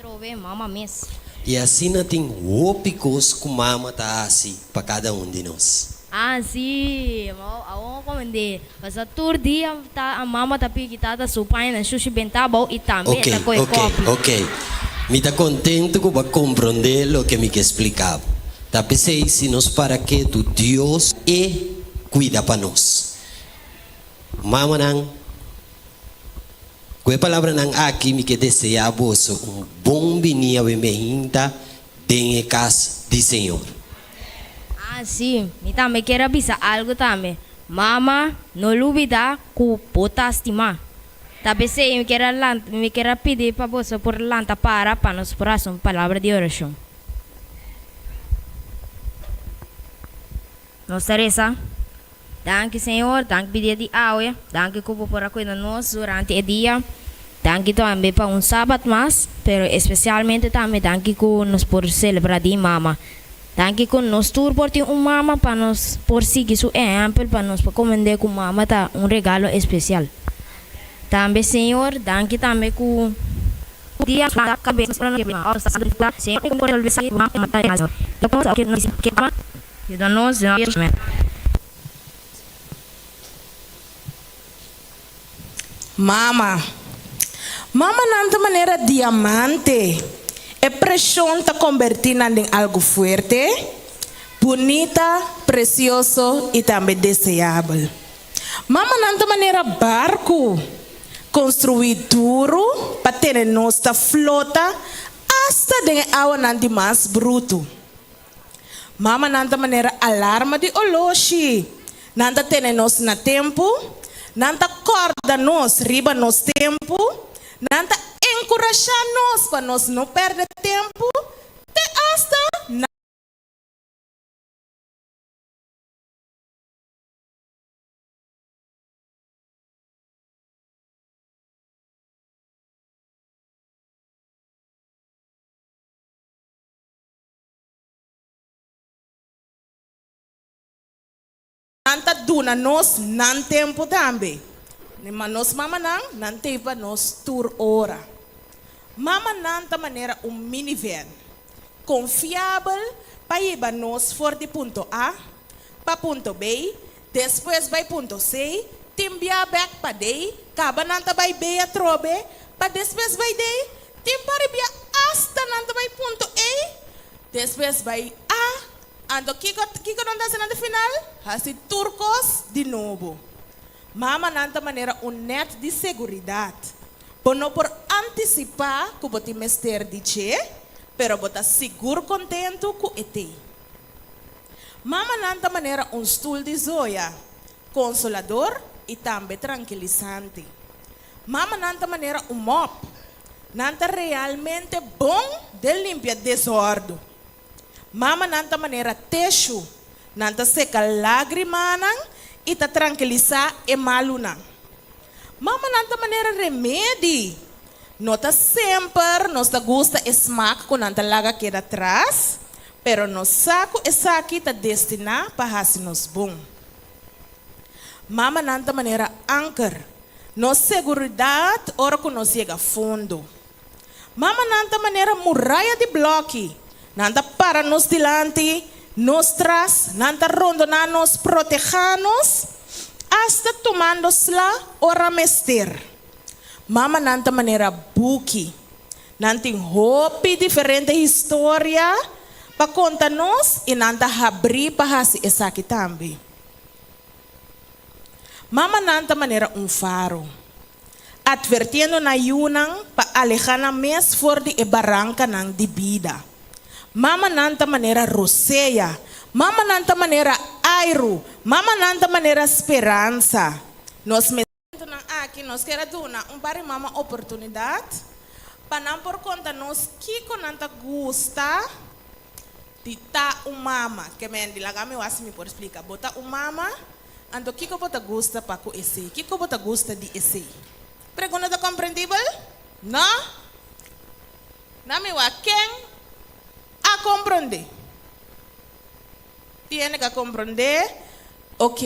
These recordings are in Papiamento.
Atrobe mama mes. I asina tin hopi kos ku mama ta hasi pa kada un di nos. Ah si, awor mi komprendé. Pasobra tur dia ta mama ta piki tata su pañanan shushi bentá abou i tambe e Oke, ta kohe oke, kòpi. oke. Mi ta kontentu ku bo a komprondé loke mi ke splika bo. Ta p'esei si nos para ketu Dios e kuida pa nos. Mamanan, ku e palabranan aki mi ke deseá boso un bon biní awe meinta den e kas di Señor. Ah, sí, mi tambe kier a bisa algu tambe. Mama, no lubidá ku bo ta stimá. Ta p'esei mi kier a lanta, mi kier a pidi pa boso por lanta para pa nos por hasi un palabra di orashon. Nos ta resa, Danki Señor, danki pa e dia di awe, danki ku bo por a kuida nos durante e dia, danki tambe pa un sabat mas, pero espesialmente tambe danki ku nos por selebrá di mama. Danki ku nos tur por tin un mama pa nos por sigui su ehèmpel pa nos por komprendé ku mama ta un regalo espesial. Tambe Señor, danki tambe ku. Yuda nos den nos meta. Mama. Mamanan ta manera diamante. E preshon ta kombertí nan den algu fuerte, bunita, presioso i tambe deseabel. Mamanan ta manera barku, konstruí duru pa tene nos ta flota asta den e awanan di mas brutu. Mamanan ta manera alarma di oloshi. Nan ta tene nos na tempu, nan ta kòrda nos riba nos tempu, nan ta enkurashá nos pa nos no pèrdè tempu, te asta nan. Nan ta duna nos nan tempu tambe. Ma nos mamanan, nan t'ei pa nos tur ora. Mamanan ta manera un minivan, konfiabel pa hiba nos for di punto A pa punto B, despues bai punto C, tin bia bèk pa D, kaba nan ta bai B atrobe, pa despues bai D, Tin pari bia asta nan ta bai punto E, despues bai A, anto kiko kiko nan ta hasi na di final? Hasi tur kos di nobo. Mama nan ta manera un nèt di seguridat. Bo no por antisipá ku bo tin mester di dje, pero bo ta sigur kontentu ku e t'ei. Mama nan ta manera un stul di zoya, konsolador i tambe trankilisante. Mamanan ta manera un mòp. Nan ta realmente bon den limpia desòrdu. Mamanan ta manera teshu. Nan ta seka lágrimanan i ta trankilisá e malunan. Mamanan ta manera remedi. No ta semper nos ta gusta e smak ku nan ta laga keda tras, pero nos sa ku esaki ta destiná pa hasi nos bon. Mamanan ta manera anker, nos seguridat ora ku nos yega fondo. Mamanan ta manera muraya di blòki, nan ta para nos dilanti, nos tras, nan ta rondoná nos, protehá nos, asta tumando sla ora mester. Mamanan ta manera buki, nan tin hopi diferente historia pa konta nos i nan ta habrí pa hasi esaki tambe. Mamanan ta manera un faro, atvertiendo nan yunan pa alehá nan mes for di e barankanan di bida. Mamanan ta manera rosea, mamanan ta manera airu, mamanan ta manera speransa. Nos Nan aki nos kier a duna un par di mama oportunidat pa nan por konta nos kiko nan ta gusta di ta un mama. Ke men di laga mi wak si mi por splika. Bo ta un mama, anto kiko bo ta gusta pa ku esei? Kiko bo ta gusta di esei? Pregunta ta komprendibel? No? Na mi wak ken a komprondé? Tiene ka komprondé. Ok.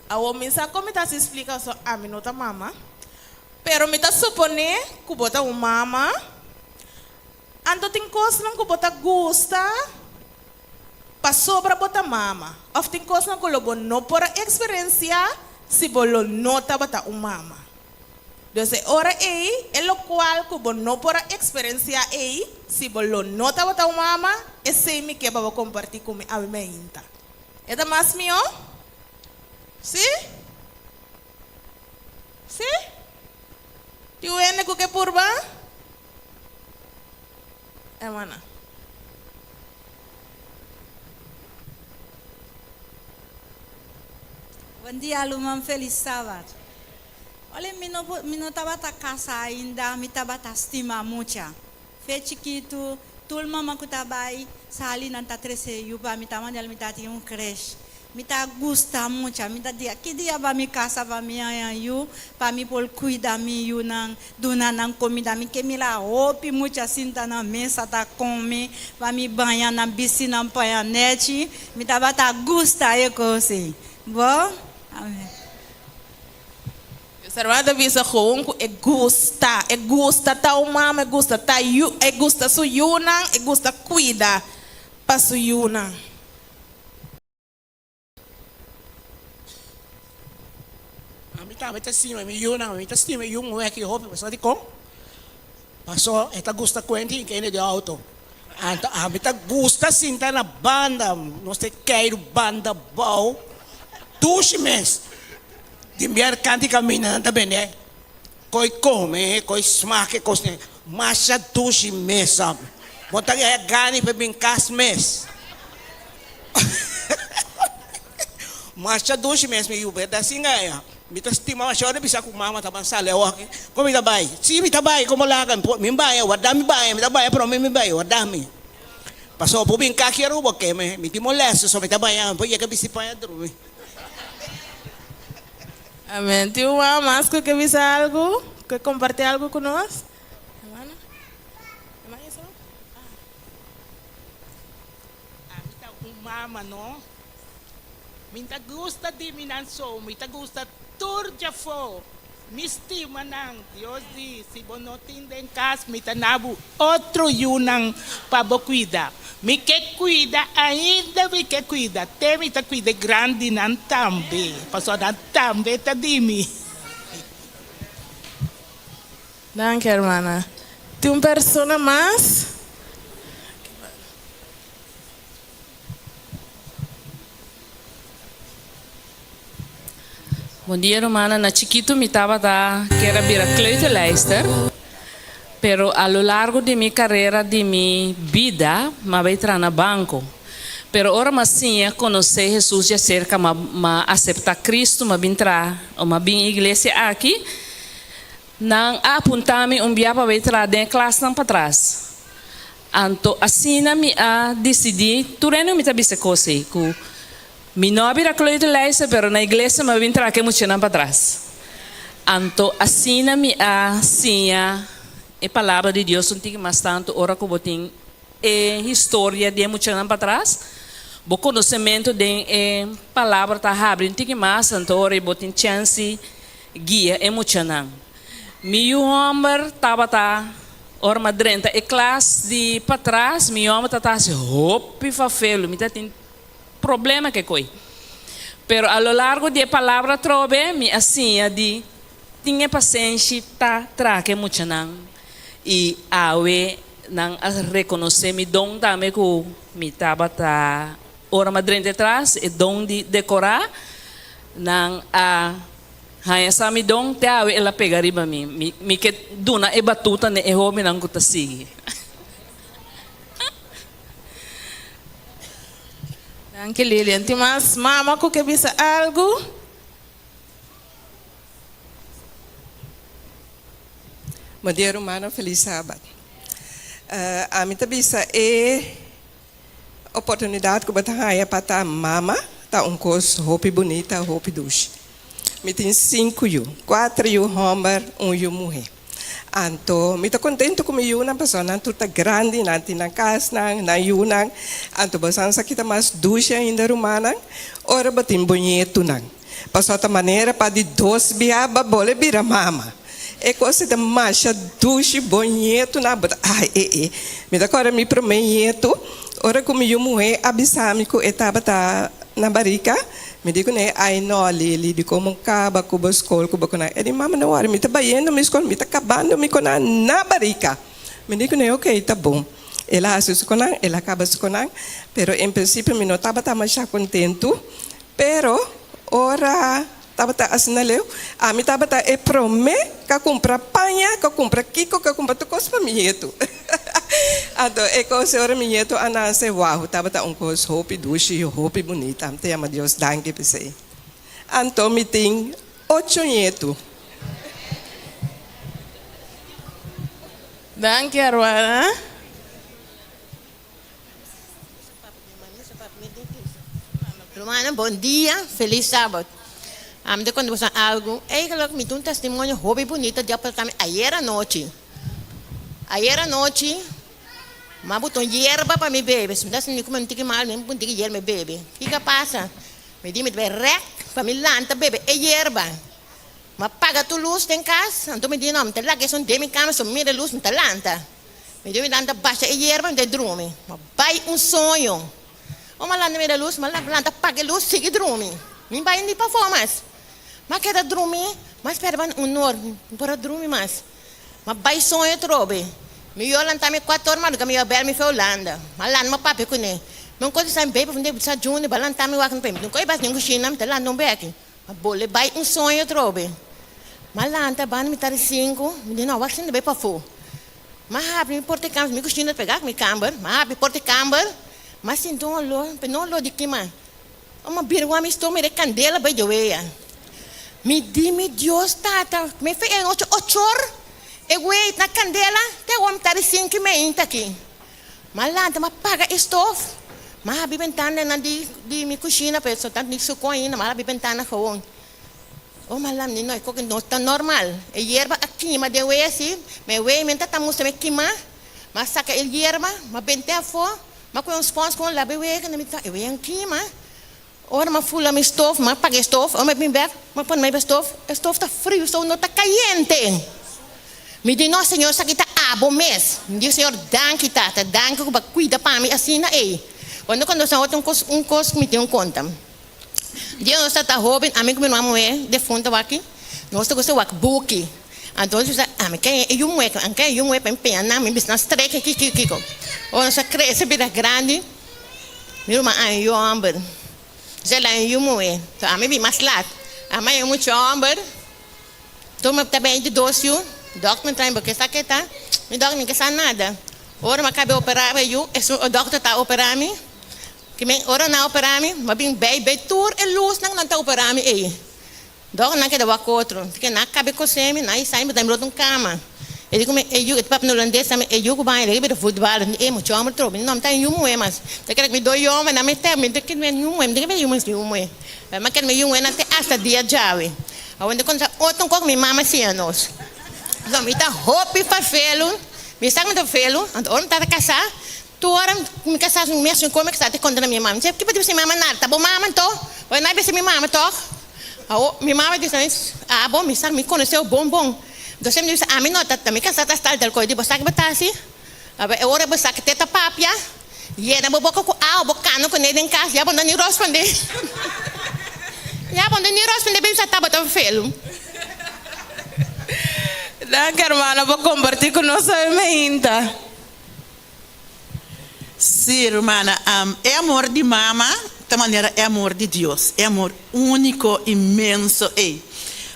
Awor mi sa kon mi ta hasi splika so ami no ta mama. Pero mi ta suponé ku bo ta un mama. Anto tin kosnan ku bo ta gusta pasobra bo ta mama òf tin kosnan ku lo bo no por a eksperensiá si bo lo no tabata un mama. Dus e ora ei, e lokual ku bo no por a eksperensiá ei si bo lo no tabata un mama, esei mi ke pa bo kompartí ku mi awe meinta. E ta mas mihó? Sí? Sí? Tin un hende ku ke purba? Hermana. Bon dia luman felis sabat. Olha mi no mi no tabata casa ainda mi tabata stima mucha fe chikitu tur mama ku ta bai sali nan ta trese yu pa mi ta manera mi ta tin un cresh Mi ta gusta mucha. Mi ta dia ki dia pa mi casa pa mi haña yu, pa mi por cuida mi yunan, duna nan comida. Mi ke mira hopi mucha sinta na mesa ta come, pa mi baña nan, bisti nan paña nechi. Mi tabata gusta e cos ey. Bo? Amen. Servant ta bisa gewoon cu e gusta, e gusta ta un mama, e gusta ta yu, e gusta su yunan, e gusta cuida pa su yunan. Ami tambe ta stima mi yunan, mi ta stima e yu muhé aki hopi, pasobra dikon? Paso e ta gusta kuenta i kende di outo. Anto ami ta gusta sinta na banda, nos ta keiru banda bou, dushi mes. Di mier kanti kaminda nan ta bende koi kome, koi smak e kosnan, masha dushi mes. Bo ta haya gana pa bin kas mes. Masha dushi mes mi yu beta sin aya. Mi ta stima masha ora bisa ku mama ta ban sali awoki. Kon mi ta bai? Si mi ta bai komo laga mi baña warda mi baña mi ta baña prome mi bai warda mi. Pasobra bo bin kaki Aruba ke mi tin molesta so mi ta baña mi por yega bisti paña drumi. Amen. Tin un mama mas ku ke bisa algu? Ke komparti algu ku nos? Hermana? Hermana Isabel? Ami ta un mama no. Mi ta gusta di mi nan so, mi ta gusta tur djafó. Mi stima nan. Dios di, si bo no tin den kas, mi ta na bo otro yunan pa bo kuida. Mi ke kuida, ainda mi ke kuida. Te mi ta kuida e grandinan tambe, pasobra nan tambe ta di mi. Danki hermana. Tin un persona mas? Bon dia rumannan, na chikitu mi tabata kier a bira kleuterlijster, pero a lo largo di mi carera di mi bida m'a bay traha na banco. Pero ora m'a siña conoce Jesus djacerca m'a m'a acepta Cristo m'a bin traha o m'a bin iglesia aki, Nan a apuntá mi un bia pa bai traha den e klasnan patras. Anto asina mi a disidí, tur hende mi ta bisa e kos ei, ku mi no a bira kleuterleister, pero na iglesia mi a bin traha ku e muchanan patras. Anto asina mi a siña e palabra di Dios un tiki mas tantu ora ku bo tin e historia di e muchanan patras. Bo konosementu den e palabra ta habri un tiki mas, anto ora bo tin chèns Guia e muchanan. Mi yu hòmber tabata ora mi a drenta e klas di patras, mi yu hòmber tabata hasi hopi fafelu, mi ta tin problema ke koi. Pero a lo largo di e palabra atrobe mi a siña di tin e pasenshi ta traha ke muchanan i awe nan a rekonosé mi don tambe ku mi tabata ora mi a drenta e tras e don di dekorá. Nan a haña sa mi don, te awe el a pega riba mi. Mi, mi ke duna e batuta n'e e hóbennan ku ta sigui. Danki Lilian. Tin mas mama ku ke bisa algu? Bon dia rumannan, felis sabat. Ami ta bisa e Oportunidat ku bo ta haña pa ta mama ta un kos hopi bunita, hopi dushi. Mi tin sinku yu, kuater yu hòmber, un yu muhé. Anto mi ta kontentu ku mi yunan pasobra nan tur ta grandi, nan tin nan kasnan, nan yunan. Anto bo sa ki ta mas dushi ainda rumannan? Ora bo tin bo ñetunan. Pasobra ta manera pa di dos bia bo bole bira mama. E kos ei ta masha dushi, bo ñetunan bo ta ai e e. Mi ta kòrda mi promé ñetu, ora ku mi yu muhé a bisa mi ku e tabata na barika, mi di kuné, ai no Lili, dikon bo kaba ku bo skol ku bo konan? E di, mama no wòri, mi ta bayendo mi skol, mi ta kabando mi konan na barika. Mi di kuné, okey, ta bon. El a hasi su konan, el a kaba su konan, pero en prinsipio mi no tabata masha kontentu, pero ora Tabata asina leu. Ami tabata e promé ka kumpra paña, ka kumpra kiko, ka kumpra tur kos pa mi yetu. Anto e kos ora mi yetu a nase, wou, tabata un kos hopi dushi i hopi bunita. Mi ta yama Dios danki p'esei. Anto mi tin ocho yetu. Danki, Arwana. Rumannan bon dia, felis sabat. Ami ta konta boso algu, eigenlijk mi tin un testimonio hopi bunita di a pasa mi ayer anochi. Ayer anochi mi a buta un yerba pa mi bebe, si mi ta sinti ku mi un tiki mal mi un tiki yerba mi bebe. Kiko a pasa? Mi di mi ta bai rèk pa mi lanta bebe e yerba. Mi a paga tur lus den kas, anto mi di no mi ta laga esun den mi kama, so mi mira e lus mi ta lanta. Mi di mi lanta basha e yerba mi ta drumi. Ma bai un soño. Ora mi a lanta mira lus, mi a lanta paga e lus sigui drumi. Mi bai ni pafó mas. Mi a keda drumi, mi a spera banda un or, mi por a drumi mas. Mi a bai soño atrobe. Mi yu a lanta mi kuater or madruga, mi yu a bel mi for Hulanda. Mi a lanta mi a papia kuné. Mi un kos di sa mi baby for sa Juni bo a lanta mi wak mi un kos bas den kushina mi ta lanta un beki. Mi a bolbe bai un soño atrobe. Mi a lanta banda mitar di sinku, mi di no wak sinta bai pafó. Mi a habri mi porta di kamber, mi kushina ta pegá ku mi kamber, mi a habri porta di kamber, mi a sinti un olor, pero no olor di kima. Mi a bira wak mi stoma, mi mira e kandela bai djawea. Mi di, mi Dios Tata, mi fe e nochi ochor, e wei na kandela, te awor mitar di sinku i meinta aki. Mi a lanta, mi a paga e stof, mi a habri bentananan di di mi kushina, pero so tantu ni sukó ainda, mi a habri bentana gewoon. Oh, mi a lanta, no, e koke no ta normal. E yerba a kima den wei asi, ma e wei mi ta ta mustra mi kima. Mi a saka e yerba, mi a bent'é afó, mi a kohe un spons kon laba e wei, mi ta, e wei a kima. Ora mi a fula mi stof, mi a paga e stof, ora mi a bin bek, mi a pone mi riba e stof, e stof ta friu, e stof no ta kayente. Mi di, No, Señor, esaki ta abo mes. Mi di, Señor, danki, Tata, danki ku bo a kuida pa mi asina ei. Wando ku nos a ota un kos, un kos ku mi tin un konta. Dia nos ta ta hoben, ami ku mi ruman muhé defunta wak, nos ta gusta wak buki. Anto nos bisa, ami ke e yu muhé, ami ke e yu muhé pa mi peña nan, mi bisa nan strek kiko kiko kiko. Ora nos a krese bira grandi, Mi ruman a un yu hòmber. Zela un yu muhé. So ami bin mas lat. Ami a un mucha hòmber. Tur mi ta bini di dos yu. Dòkter mi trae mi bo ke sa ke ta. Mi dòkter mi ke sa nada. Ora mi a kaba operá e yu, esun e dòkter ta operá mi. Ki men ora nan a operá mi, mi a bin bei bei tur e lusnan ku nan ta operá mi ei. Dòkter nan keda wak otro. Ke nan a kaba kosé mi, nan a isá mi bo ta mi rot un kama. E di ku mi, e yu, e ta papia na hulandes tambe, e yu ku baña riba di futbal. Mi di, e mucha hòmber trobe. No, mi ta yu muhé mas. Ta kere ku mi doi hòmber, nan mi ta, mi ta kere mi yu muhé, mi ta kere mi yu muhé, yu muhé. Mi a kere mi yu muhé nan te asta dia djawe. Awor mi ta konta otro kos ku mi mama siña nos. So mi ta hopi farfelu, mi sa ku mi ta farfelu, anto ora mi tabata kasá, Tur ora mi kasá su mes un kos mi kasá ta konta na mi mama. Mi di, Kiba ta bisa mi mama nada? Ta bo mama anto? Bo no a bisa mi mama tòg? Awor mi mama di abo mi sa mi konosé bo bon bon. Entonces mi bisa ami no ta mi kasá ta stal tal kos. Di bo sa ke bo ta hasi? Awor e ora bo sa ke te ta papia, yena bo boka ku awa, bo kano kuné den kas, ya bo no ni rosponde. Ya bo no ni rosponde bisa ta bo ta felu. Danki hermano pa kompartí ku nos awe meinta. Sí, rumana, e amor di mama ta manera e amor di Dios, e amor úniko, inmenso ei.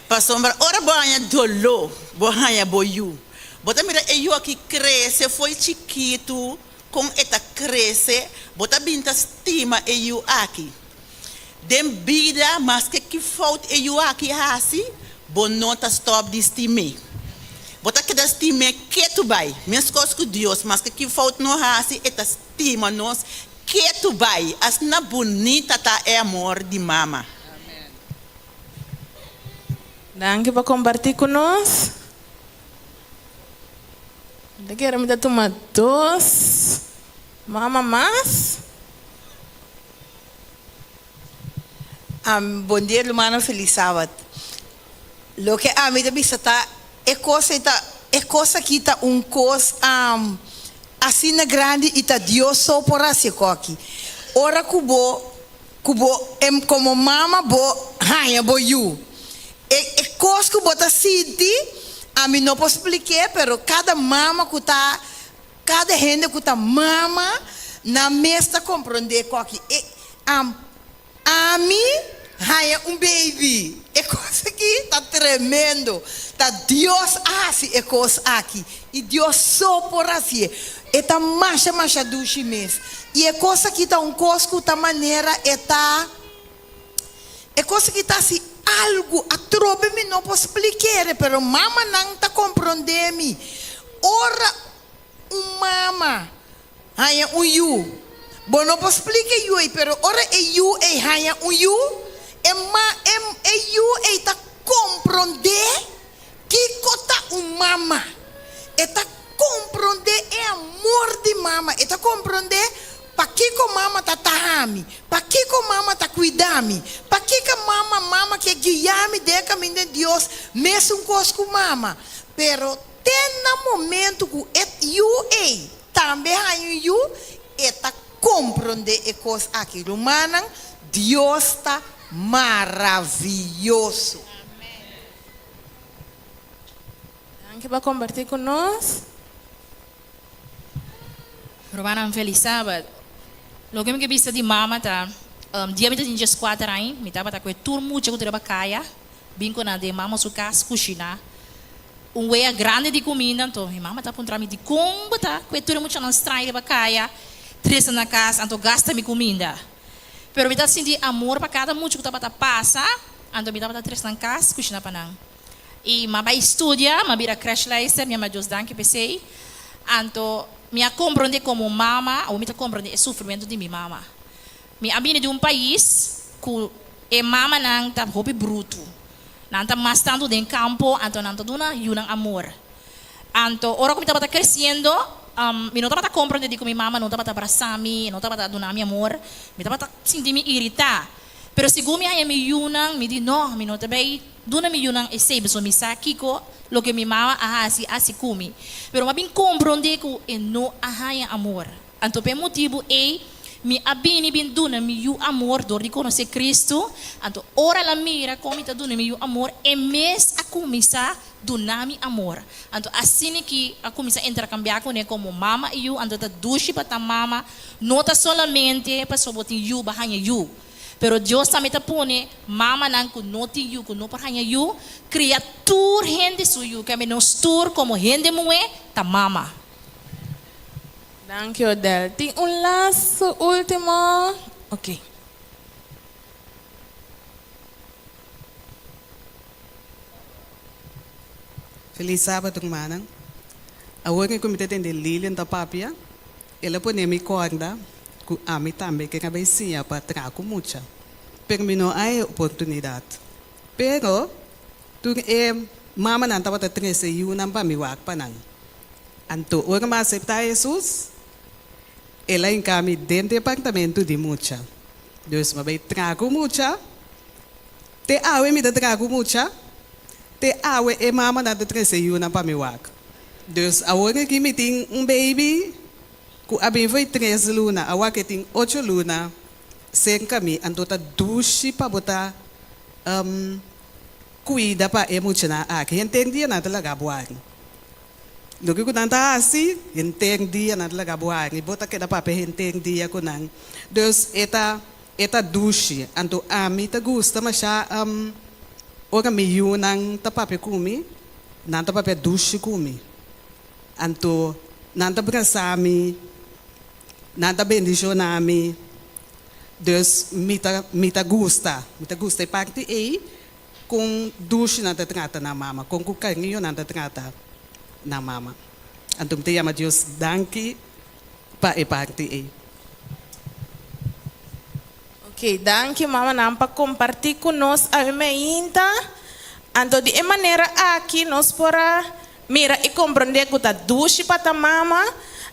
Pasobra ora bo haña doló, bo haña bo yu. Bo ta mira e yu aki krese fo'i chikitu, kon e ta krese, bo ta bin ta stima e yu aki. Den bida, maske ki fout e yu aki hasi, bo no ta stòp di stim'é. Bo ta keda stim'é ketu bai. Meskos ku Dios, maske ki fout no hasi, e ta stima nos ketu bai. Asina bunita ta e amor di mama. Danki pa kompartí ku nos. Mi ta kere mi ta tuma dos mama mas. Bon dia rumannan felis sabat. Loke ami ta bisa ta. E kos ei ta, e kos aki ta un kos asina grandi i ta Dios so por hasi e koki. Ora ku bo, ku bo, komo mama bo haña bo yu, e e kos ku bo ta sinti, ami no por splik'é, pero kada mama ku ta, kada hende ku ta mama, nan mes ta komprondé e koki. E, Ami haña un baby. E kos aki ta tremendo. Ta Dios a hasi e kos aki. I Dios so por hasié. E ta masha masha dushi mes. I e kos aki ta un kos ku ta manera e ta, e kos aki ta hasi algu atrobe mi no por splik'é, pero mamanan ta komprondé mi. Ora un mama haña un yu. Bo no por splika e yu ei, pero ora e yu ei haña un yu, e ma, e, e yu ei ta komprondé kiko ta un mama. E ta komprondé e amor di mama. E ta komprondé pakiko mama ta taha mi, pakiko mama ta kuida mi, pakiko mama, mama ke guia mi den e kaminda di Dios, mesun kos ku mama. Pero te na momento ku e yu ei tambe haña un yu, e ta komprondé e kos aki. Rumannan, Dios ta maravioso! Danki pa kompartí ku nos. Rumannan, felis sabat. Loke mi ke bisa di mama ta, dia mi ta tin dieskuater aña, mi tabata ku e tur mucha ku ta riba kaya, bin ku nan den mama su kas kushiná. Un wea grandi di kuminda, anto mi mama ta puntra mi, Dikon bo ta kue tur e muchanan straño riba kaya, trese na kas, anto gasta mi kuminda? Pero mi ta sinti amor pa kada mucha ku tabata pasa, anto mi tabata trese nan kas, kushina pa nan. I mi a bai studia, mi a bira crèshleister, mi a manda Dios danki p'esei. Anto mi a komprondé komo mama, awor mi ta komprondé e sufrimentu di mi mama. Mi a bini di un pais ku e mamanan ta hopi brutu. Nan ta mas tantu den kampo, anto nan ta duna yunan amor. Anto ora ku mi tabata kresiendo, mi no tabata komprondé dikon mi mama no tabata brasá mi, no tabata duna mi amor. Mi tabata sinti mi iritá. Pero segun mi haña mi yunan, mi di, No, mi no ta bai duna mi yunan esei, pasobra mi sa kiko loke mi mama a hasi hasi ku mi. Pero mi a bin komprondé ku e no a haña amor. Anto pa e motibu ei, mi a bini bin duna mi yu amor dor di konosé Kristu. Anto ora el a mira kon mi ta duna mi yu amor, e mes a kuminsá duna mi amor. Anto asina ki a kuminsá interkambiá kuné komo mama i yu. Anto ta dushi pa ta mama, no ta solamente pasobra bo tin yu, bo a haña yu. Pero Dios tambe ta pone mamanan ku no tin yu, ku no por haña yu, kria tur hende su yu. Kende nos tur komo hende muhé ta mama. Danki Odel. Tin un lastu ultimo? Ok. Feliz sabat rumannan. Awor ku mi ta tende Lilian ta papia, el a pone mi kòrda ku ami tambe ker a bai siña pa traha ku mucha, pero mi no a e oportunidat. Pero tur e mamanan tabata trese yunan pa mi wak pa nan. Anto ora mi a aseptá Hesus, el a hinká mi den departamento di mucha. Dus mi a bai traha ku mucha. Te awe mi ta traha ku mucha. Te awe e mamanan ta trese yunan pa mi wak. Dus awor aki mi tin un baby ku a bin fo'i tres luna, awor ke tin ocho luna serka mi. Anto ta dushi pa bo ta kuida pa e muchanan aki. Henter dia nan ta laga bo ari. Loke ku nan ta hasi, henter dia nan ta laga bo hari, bo ta keda papia henter dia ku nan. Dus e ta e ta dushi. Anto ami ta gusta mashá ora mi yunan ta papia ku mi, nan ta papia dushi ku mi. Anto nan ta brasa mi, nan ta bendishoná mi. Dus mi ta mi ta gusta, mi ta gusta e parti ei. Kon dushi nan ta trata nan mama, kon ku kariño nan ta trata nan mama. Anto mi ta yama Dios danki pa e parti ei. Ok, danki mamanan pa kompartí ku nos awe meinta. Anto di e manera aki nos por a mira i komprondé ku ta dushi pa ta mama.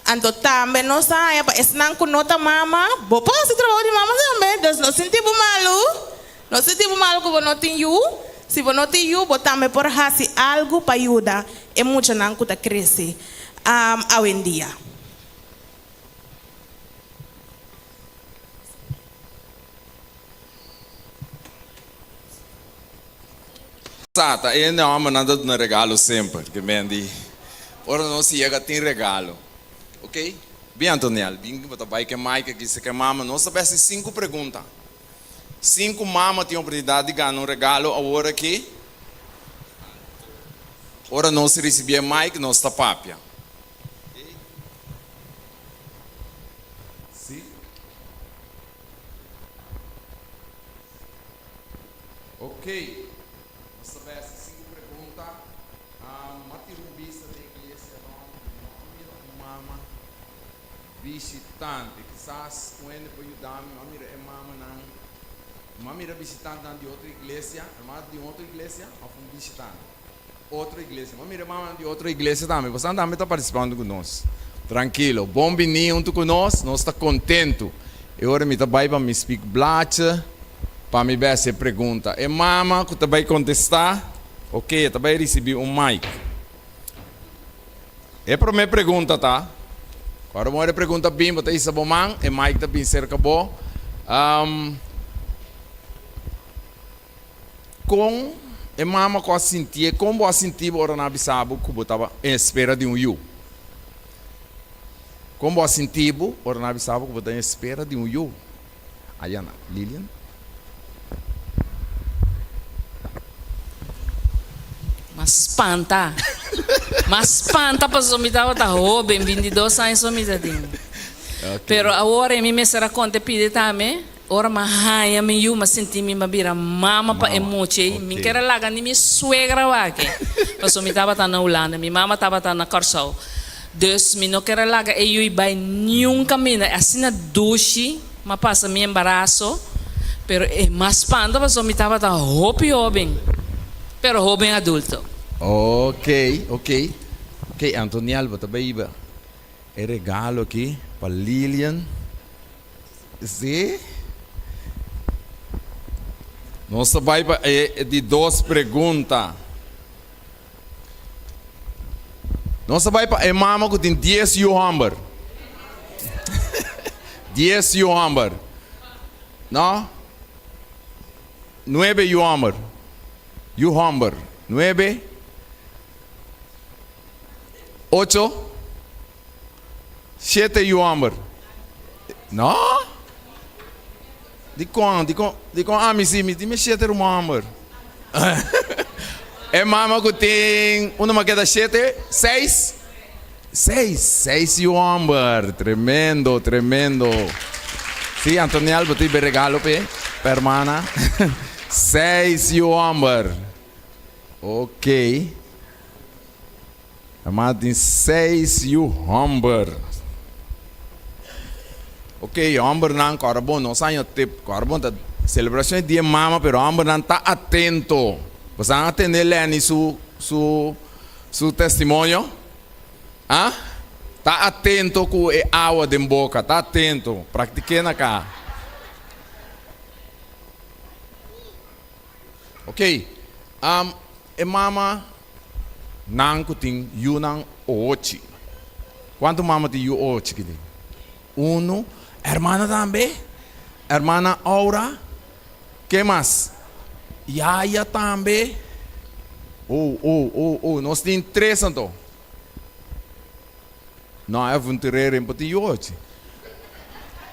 Anto tambe nos a haña pa esnan ku no ta mama, bo por hasi trabou di mama tambe. Dus no sinti bo malu. No sinti bo malu ku bo no tin yu. Si bo no tin yu, bo tambe por hasi algu pa yuda e muchanan ku ta krese awendia. Sa ta e hòmbernan ta duna regalo semper, ke men di ora nos yega tin regalo. Ok, bin Antoniel, bin bo ta bai ke Mike aki si ke mama nos ta bai hasi sinku pregunta. Sinku mama tin oportunidat di gana un regalo awor aki. Ora nos risibí e mic nos ta papia. Si. Ok, nos ta bai hasi sinku pregunta. M'a tira un bista den iglesia rond i no a mira un mama bishitante. Kisas un hende por yuda mi. M'a mira e mamanan, m'a mira bishitantenan di otro iglesia. Hermano di un otro iglesia òf un bishitante? Otro iglesia. M'a mira e mamanan di otro iglesia tambe. Bosan tambe ta partisipando ku nos. Trankilo. Bon bini huntu ku nos. Nos ta kontentu. E ora mi ta bai pa mi spikblaadje pa mi bai hasi e pregunta. E mama ku ta bai kontestá, ok, e ta bai risibí un mic. E promé pregunta ta, ora bo mira e pregunta bin, bo ta hisa bo man, e mic ta bin serka bo. Kon e mama ku a sintié, kon bo a sinti bo ora nan a bisa bo ku bo taba en espera di un yu? Kon bo a sinti bo ora nan a bisa bo ku bo ta en espera di un yu? Ayana, Lilian. M'a spanta. M'a spanta pasobra mi tabata hóben, bintidos aña so mi ta tin. Pero awor e mi mester a konta e pidi tambe. Ora m'a haña mi yu, m'a sinti mi m'a bira mama pa e mucha ei. Mi ker a laga ni mi suegra wak, pasobra mi tabata na Hulanda, mi mama tabata na Kòrsou. Dus mi no ker a laga e yu bai niun kaminda. Asina dushi m'a pasa mi embaraso, pero e mas spanta pasobra mi tabata hopi hóben, pero hóben adulto. Ok, ok. Ok, Antoniel, bo ta bai hiba e regalo aki pa Lilian. Sí. Nos ta bai pa e di dos pregunta. Nos ta bai pa e mama ku tin dies yu hòmber. Dies yu hòmber. No? Nuebe yu hòmber. Yu hòmber. Nuebe. Ocho. Shete yu hòmber. No. Dikon? Dikon? Dikon ami si? Mi tin mi shete ruman hòmber. E mama ku tin unda mi a keda shete? Seis? Seis. Seis yu hòmber. Tremendo, tremendo. Si, Antoniel, bo tin be regalo p'e, pa hermana. Seis yu hòmber. Okey. Hermana tin seis yu homber. Ok, hombernan kòrda bon, nos aña tip, kòrda bon ta selebrashon di dia mama, pero hombernan ta atento. Boso a tende Lenny su su su testimonio? Ah? Ta atento ku e awa den boka, ta atento, praktik'é na ka. Ok, e mama nan ku tin yunan ochi. Kuantu mama tin yu ochi ki tin? Unu. Hermana tambe. Hermana Aura. Ke mas? Yaya tambe. Oh, oh, oh, oh. Nos tin tres anto. No, e avonturero por tin yu ochi.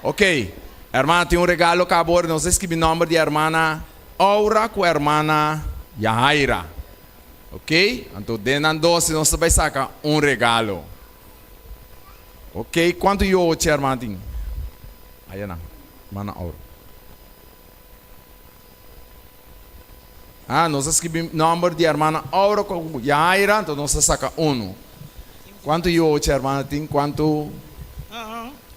Ok, hermana tin un regalo kaba ora. Nos a skibi nomber di hermana Aura ku hermana Yahaira. Ok, anto den nan dos nos ta bai saka un regalo. Ok, kuantu yu ochi hermana tin? Aya nan, hermana Aura. Ah, nos a skibi nomber di hermana Aura ku Yahaira, anto nos ta saka unu. Kuantu yu ochi hermana tin? Kuantu?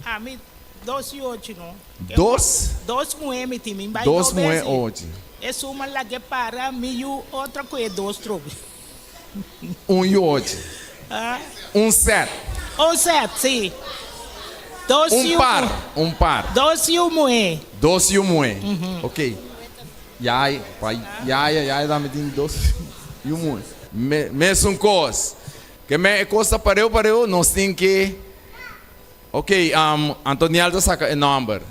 Ami dos yu ochi no. Dos? Dos muhé mi tin, mi bai dos muhé ochi. Esun a lag'é para, mi yu otro ku e dos trobe. Un yu ochi. Un sèt. Un sèt, si. Dos Un yu par, un par. Dos yu muhé. Dos yu muhé. Ok. Yaya, pa yaya, yaya tambe tin dos yu muhe. Me, mesun kos. Ke men e kos ta pareu pareu, nos tin ke, ok, Antoniel ta saka e nòmber.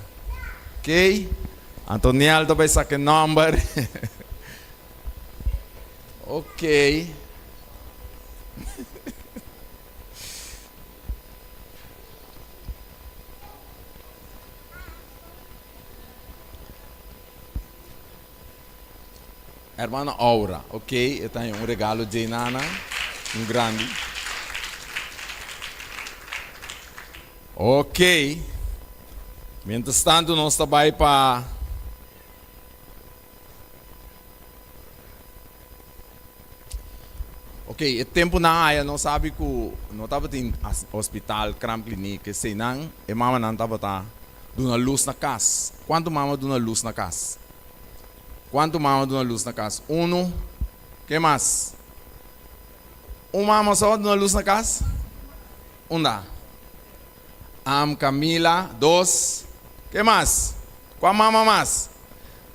Ok, Antoniel ta bai saka e nòmber. Ok. Hermana Aura, ok, e ta haña un regalo dje nana, un grandi. Ok, mientras tanto nos ta bai pa. Ok, e tempunan aya nos sabi ku no tabatin hospital, kraamkliniek, eseinan, e mamanan tabata duna lus na kas. Kuantu mama duna lus na kas? Kuantu mama duna lus na kas? Unu, ke mas? Un mama so duna lus na kas? Unda? Am, Camila, dos, ke mas? Kua mama mas?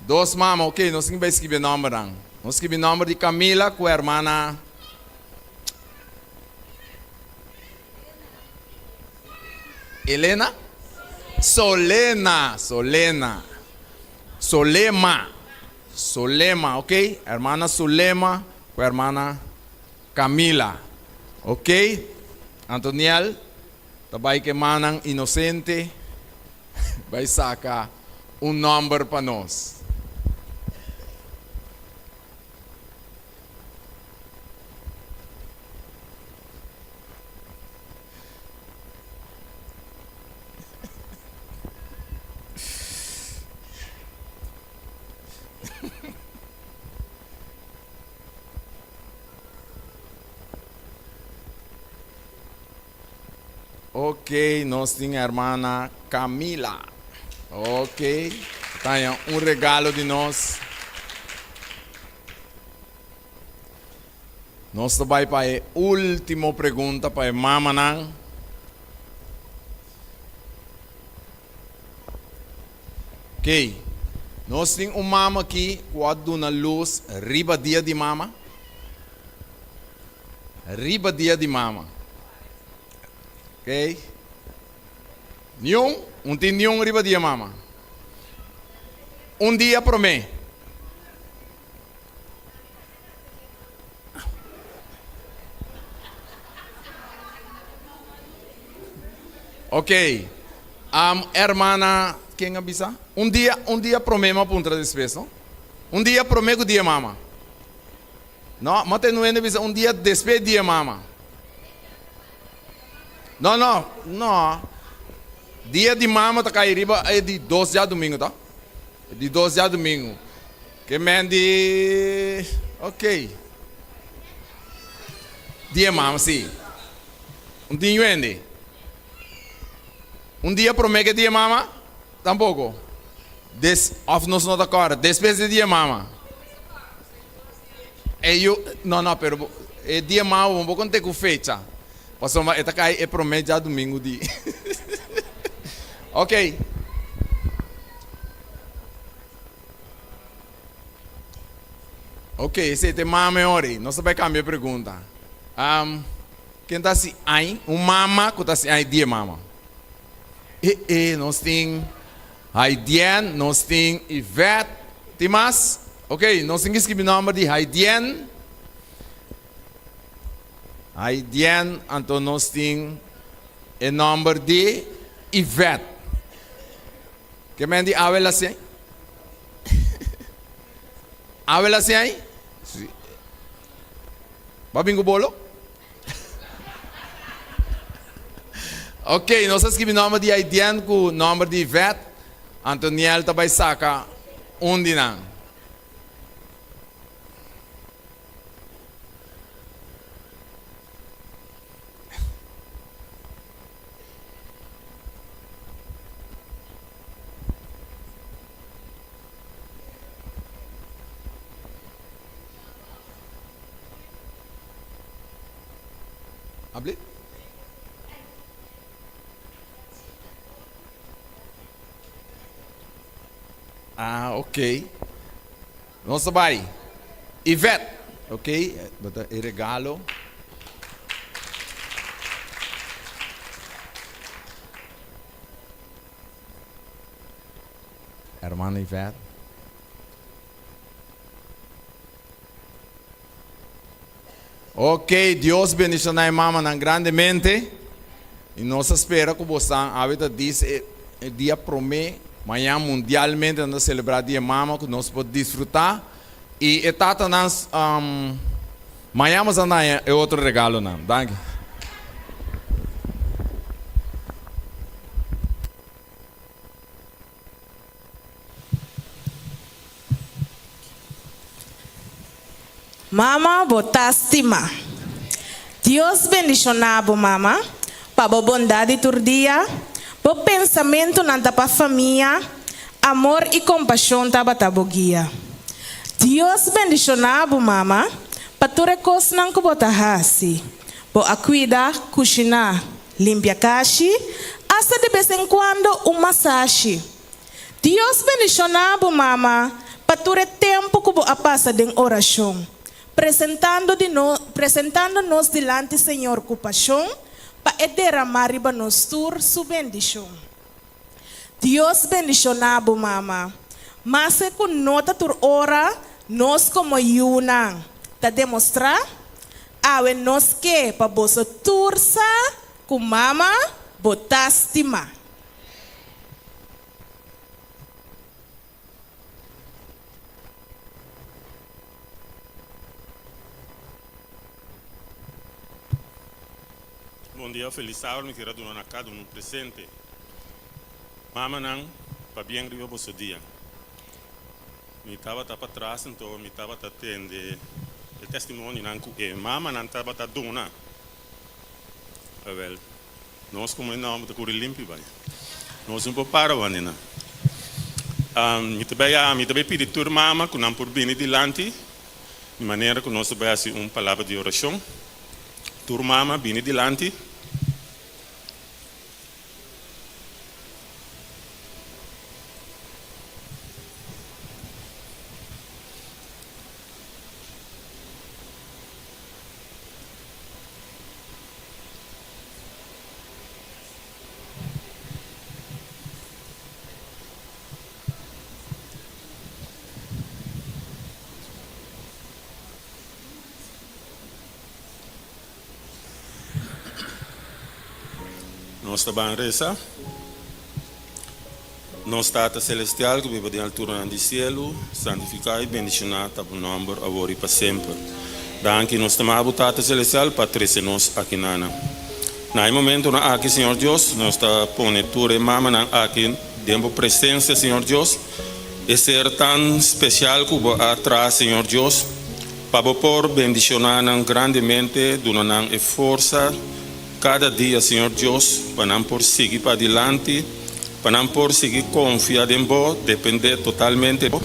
Dos mama, ok, nos tin bai skibi e nòmbernan. Nos skibi nòmber di Camila ku hermana Elena? Solena, Solena, Solema, Solema, ok, hermana Solema ku hermana Camila, ok. Antoniel ta bai ku e mannan inosente bai saka un nòmber pa nos. Ok, nos tin hermana Camila. Ok, ta haña un regalo di nos. Nos ta bai pa e ultimo pregunta pa e mamanan. Ok, nos tin un mama aki ku a duna lus riba dia di mama. Riba dia di mama. Ok. Niun, un tin niun riba dia mama. Un dia promé. Ok. Um, hermana, ken a bisa? Un dia, un dia promé m'a puntra despues, no? Un dia promé ku dia mama. No, m'a tende un hende bisa un dia despues dia mama. No, no, no. Dia di mama ta kai riba e di dos djadumingu, ta? E di dos djadumingu. Ke men di, ok. Dia mama, si. Un tin yuende. Un dia prome ke dia mama? Tampoko. Des, of nos no ta kòrda. Despues di dia mama. E yu, no, no, pero e dia mama bo no por konte ku fecha. Pasobra e ta kai e prome djadumingu di. Ok. Ok, esei ta e mama e ora ei. Nos ta bai kambia e pregunta. Ken ta hasi ai? Un mama ku ta hasi ai di e mama. E e, nos tin Haidien, nos tin Yvette. Tin mas? Ok, nos tin ki skibi nòmber di Haidien. Haidien, anto nos tin e nòmber di Yvette. Ke men di awe la siai? Awe la siai? Si. Ba bin ku bolo? Ok, nos a skibi nòmber di Haidien ku nòmber di Yvette. Antoniel ta bai saka un di nan. Abli? Ah, ok. Nos ta bai. Yvette, ok, bo ta e regalo. Hermana Yvette. Ok, Dios bendiciona e mamanan grandemente. Y nos a spera cu bosan awe ta dis e dia prome mañan mundialmente nan ta celebra dia mama cu nos por disfruta. Y e tatanan mañan bosan ta haña e otro regalonan. Danki. Mama bo ta stima. Dios bendiciona bo mama pa bo bondad di tur dia, bo pensamentonan ta pa famia, amor y compasion tabata bo guia. Dios bendiciona bo mama pa tur e cosnan cu bo ta haci, bo a cuida, cushina, Limpia kashi, asta de bes en kuando un masashi. Dios bendishoná bo mama pa tur e tempu ku bo a pasa den orashon, presentando di no presentando nos dilanti Señor ku pashon pa e deramá riba nos tur su bendishon. Dios bendishoná bo mama. Maske ku no ta tur ora nos komo yunan ta demostrá, awe nos ke pa boso tur sa ku mama bo ta stimá. Bon dia, felis sábado, mi kier a duna na kada unu presente. Mamanan, pabien riba boso dia. Mi tabata patras anto mi tabata tende e testimonionan ku e mamanan tabata duna. Awel, nos komo e nòmber ta kuri limpi bai. Nos no por para wani nan. Mi ta bai mi ta bai pidi tur mama ku nan por bini dilanti di manera ku nos ta bai hasi un palabra di orashon. Tur mama bini dilanti. Nos ta ban resa. Nos Tata Celestial ku biba den alturanan di sielu, santifiká i bendishoná ta bo nòmber awor i pa semper. Danki nos ta maba bo Tata Celestial pa trese nos akinana. Na e momentonan aki Señor Dios, nos ta pone tur e mamanan aki den bo presensia Señor Dios, e ser tan spesial ku bo a traha Señor Dios, Pa bo por bendiciona nan grandemente, duna nan e forsa cada dia, Señor Dios, pa nan por sigui padilanti, pa nan por sigui confia den bo, depende totalmente bo.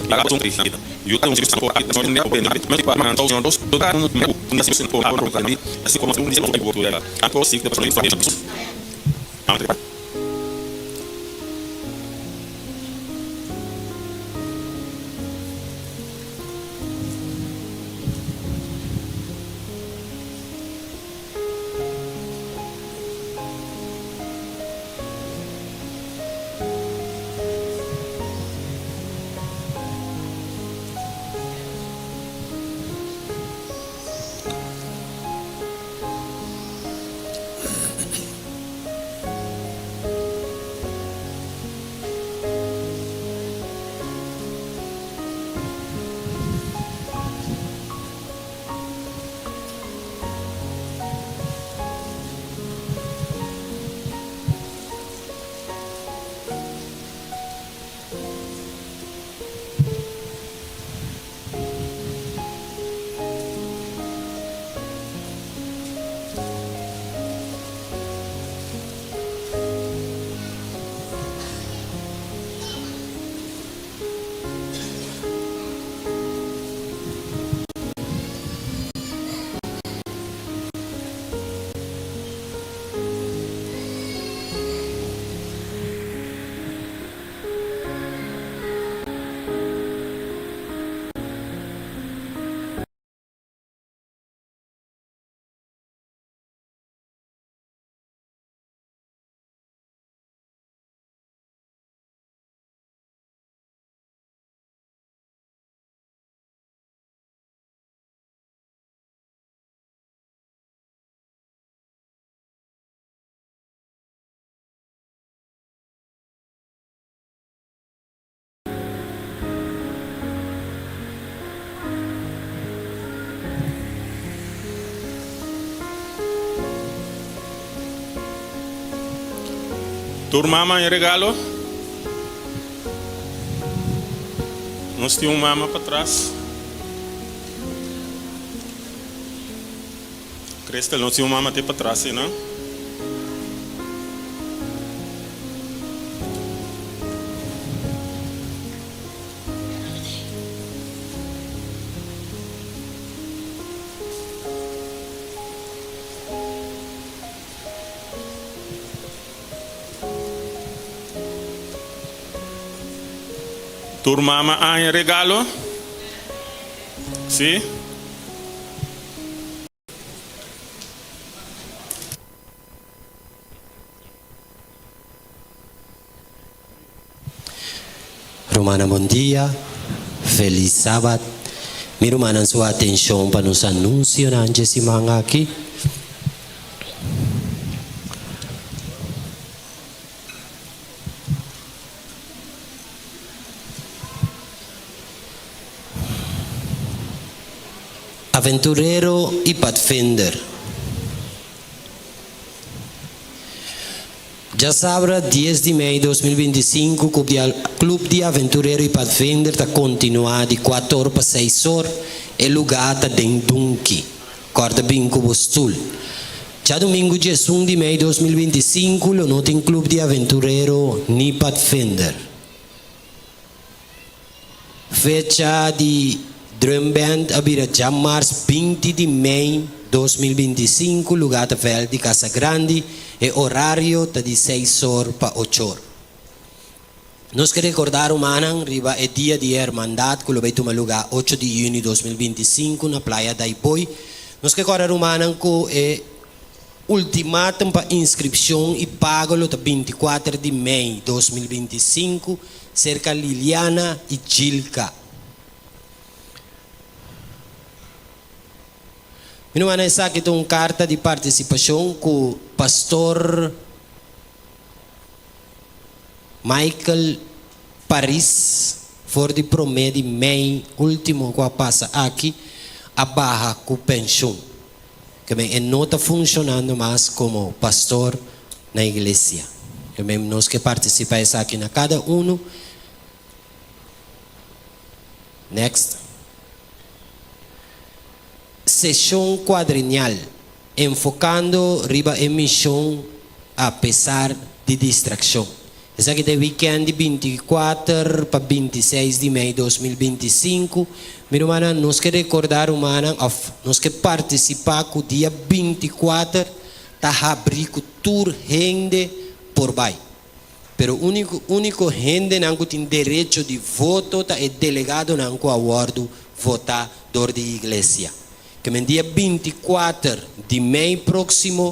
Tur mama haña regalo? Nos tin un mama patras. Crystal, nos tin un mama te patras einan. Tur mama a haña regalo? Sí? Rumannan bon dia, felis sabat. Mi rumannan su atencion pa nos anuncionan dje siman aki. Aventurero y Padvinder. Djasabra dies di mei 2025 ku Club di Aventurero y Padvinder ta kontinuá di kuator pa seis or, e lugá ta den Dunki. Kòrda bin ku bo stul. Djadumingu diesun di mei 2025 lo no tin Club di Aventurero ni Padvinder. Fecha di Drum Band a bira djamars 20 di mei 2025, lugá ta vèlt di Casa Grandi, e orario ta di seis or pa ocho or. Nos ke rekordá rumannan riba e Dia di e Hermandad ku lo bai tuma lugá ocho di yüni 2025 na Playa Daaibooi. Nos ke kòrda rumannan ku e ultimatum pa inskripshon i pago lo ta 24 di mei 2025 serka Liliana i Gilka. Mi rumannan esaki ta un karta di partisipashon ku Pastor Michael Paris for di promé di mei último ku a pasa aki a baha ku penshun. Ke men e no ta funshonando mas komo pastor na iglesia. Ke men nos ke partisipá esaki na kada unu. Next. Seshon kuadrenial, enfokando riba e mishon apesar di distrakshon. Esaki ta e wikènt di 24 pa 26 di mei 2025. Mi rumannan, nos ke rekordá rumannan òf nos ke partisipá ku dia 24 ta habrí ku tur hende por bai. Pero úniko úniko hendenan ku tin derecho di voto ta e delegadonan ku a wòrdu votá dor di iglesia. Ke men dia 24 di mei próksimo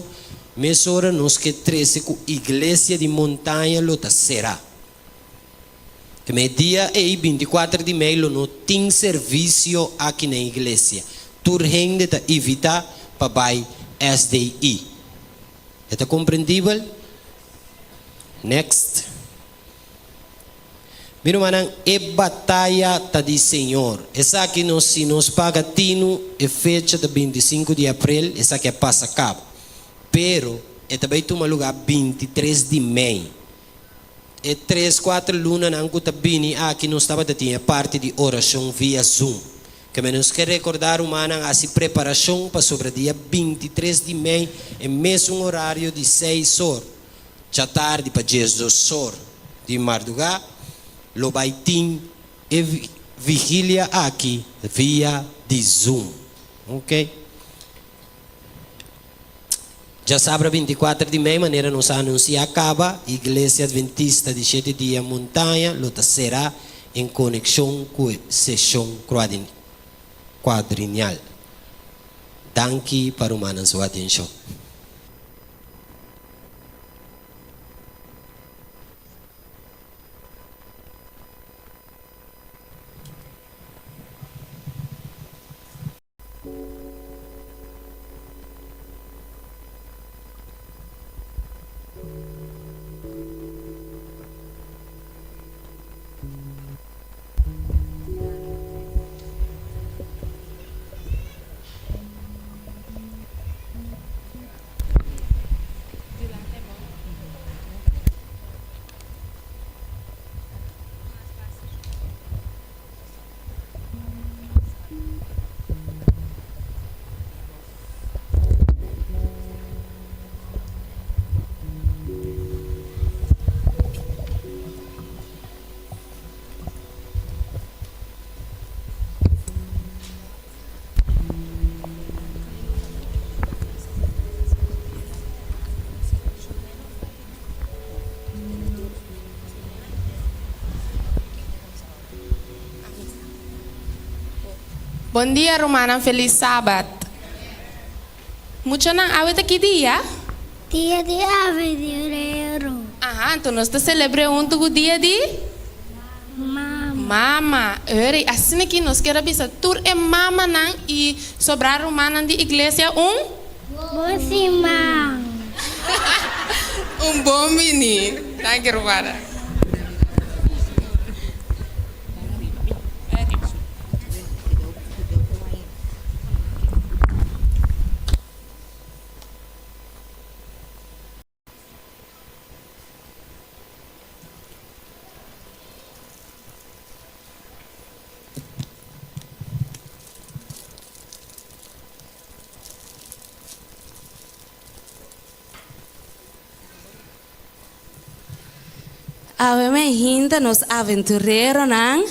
mesora nos ke trese ku iglesia di Montaña lo ta será. Ke men e dia ei 24 di mei lo no tin servisio aki na iglesia. Tur hende ta ivitá pa bai SDI. E ta komprendibel? Next. Mi rumannan, e bataya ta di Señor. Esaki nos, si nos paga tinu, e fecha ta 25 di aprel, esaki a pasa kaba. Pero, e ta bai tuma lugá 23 di mei. E tres, kuater lunanan ku ta bini aki nos tabata tin e parti di orashon via Zoom. Ke men nos ke rekordá rumannan hasi preparashon pasobra dia 23 di mei e mesun orario di seis or djatardi pa 12 or di mardugá lo bai tin e vigilia aki via di Zoom. Ok. Djasabra 24 di mei manera nos a anunsiá kaba, Iglesia Adventista di Shete Dia Montaña lo ta será en konekshon ku e seshon kuadrinial. Danki pa rumannan su atenshon. Bon dia rumannan felis sabat. Muchanan awe ta ki dia? Dia di aventurero. Aha, anto nos ta selebr'é huntu ku dia di? Mama. Mama. Eri, asina ki nos kier a bisa tur e mamanan i sobrá rumannan di iglesia un. Bon siman. Un bon bini. Danki rumannan. Awe mainta nos aventureronan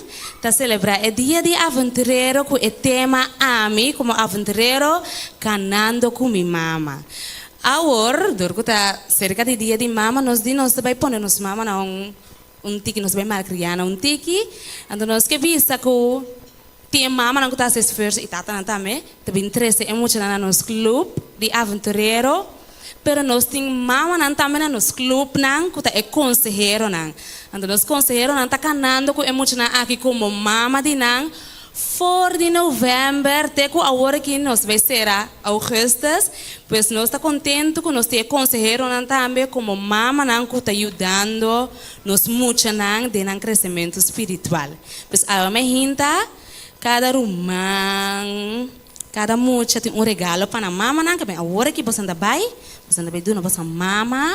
ta selebrá e Dia di Aventurero ku e tema Ami komo aventurero kanando ku mi mama. Awor, dor ku ta serka di Dia di Mama, nos di nos ta bai pone nos mama na un un tiki, nos ta bai malkriá na un tiki. Anto nos ke bisa ku tin e mamanan ku ta hasi esfuerso i tatanan tambe ta bin trese e muchanan na nos klup di aventurero. Pero nos tin mamanan tambe na nos clubnan cu ta e conseheronan. Anto nos conseheronan ta canando cu e muchanan aki como mama di nan for di november te cu awor aki nos bay cera augustus. Pues nos ta contento cu nos tin e conseheronan tambe como mamanan cu ta yudando nos muchanan den nan crecemento spiritual. Pues awe me hinta cada ruman. Kada mucha tin un regalo pa nan mamanan, ke ben awor aki boso ta bai, boso ta bai duna boso mama,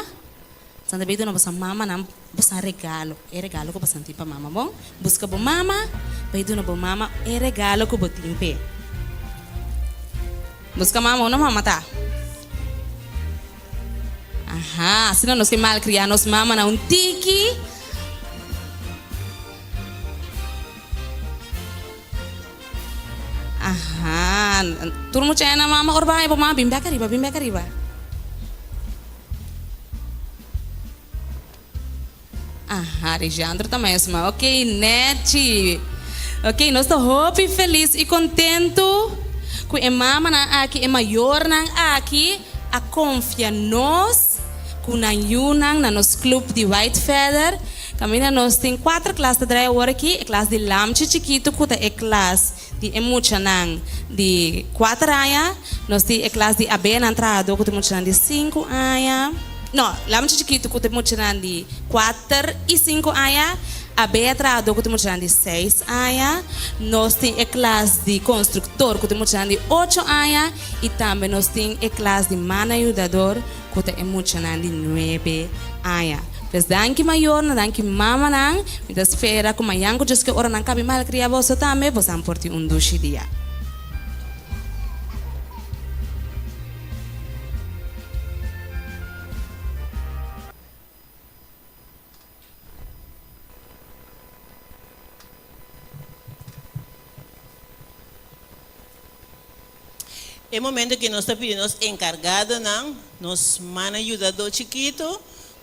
boso ta bai duna boso mamanan boso regalo, e regalo ku boso tin pa mama, bon? Buska bo mama, bai duna bo mama e regalo ku bo tin p'e. Buska mama, unda mama ta? Aha, asina nos ke malkriá nos mamanan un tiki. Aha, tur mucha na mama ora bai bo mama bin bek ariba, bin bek ariba. Aha, Rijandro ta mesma. Ok, nechi. Ok, nos ta hopi felis i kontentu ku e mamanan aki, e mayornan aki a konfia nos ku nan yunan na nos club di White Feather. Kaminda nos tin kuater klas ta drai awor aki, e klas di lamchi chikitu ku ta e klas di e muchanan di kuater aña, nos tin e klas di abenan trahadó ku ta e muchanan di sinku aña, no, lamchi chikitu ku ta e muchanan di kuater i sinku aña, abea trahadó ku ta e muchanan di seis aña, nos tin e klas di konstruktor ku ta e muchanan di ocho aña i tambe nos tin e klas di mana yudador ku ta e muchanan di nuebe aña. Pues danki mayornan, danki mamanan. Mi ta spera ku mañan ku djoske ora nan kabi malkria boso tambe, bosan por tin un dushi dia. E momento ki nos ta pidi nos enkargadonan, nos mana yudadó chikitu,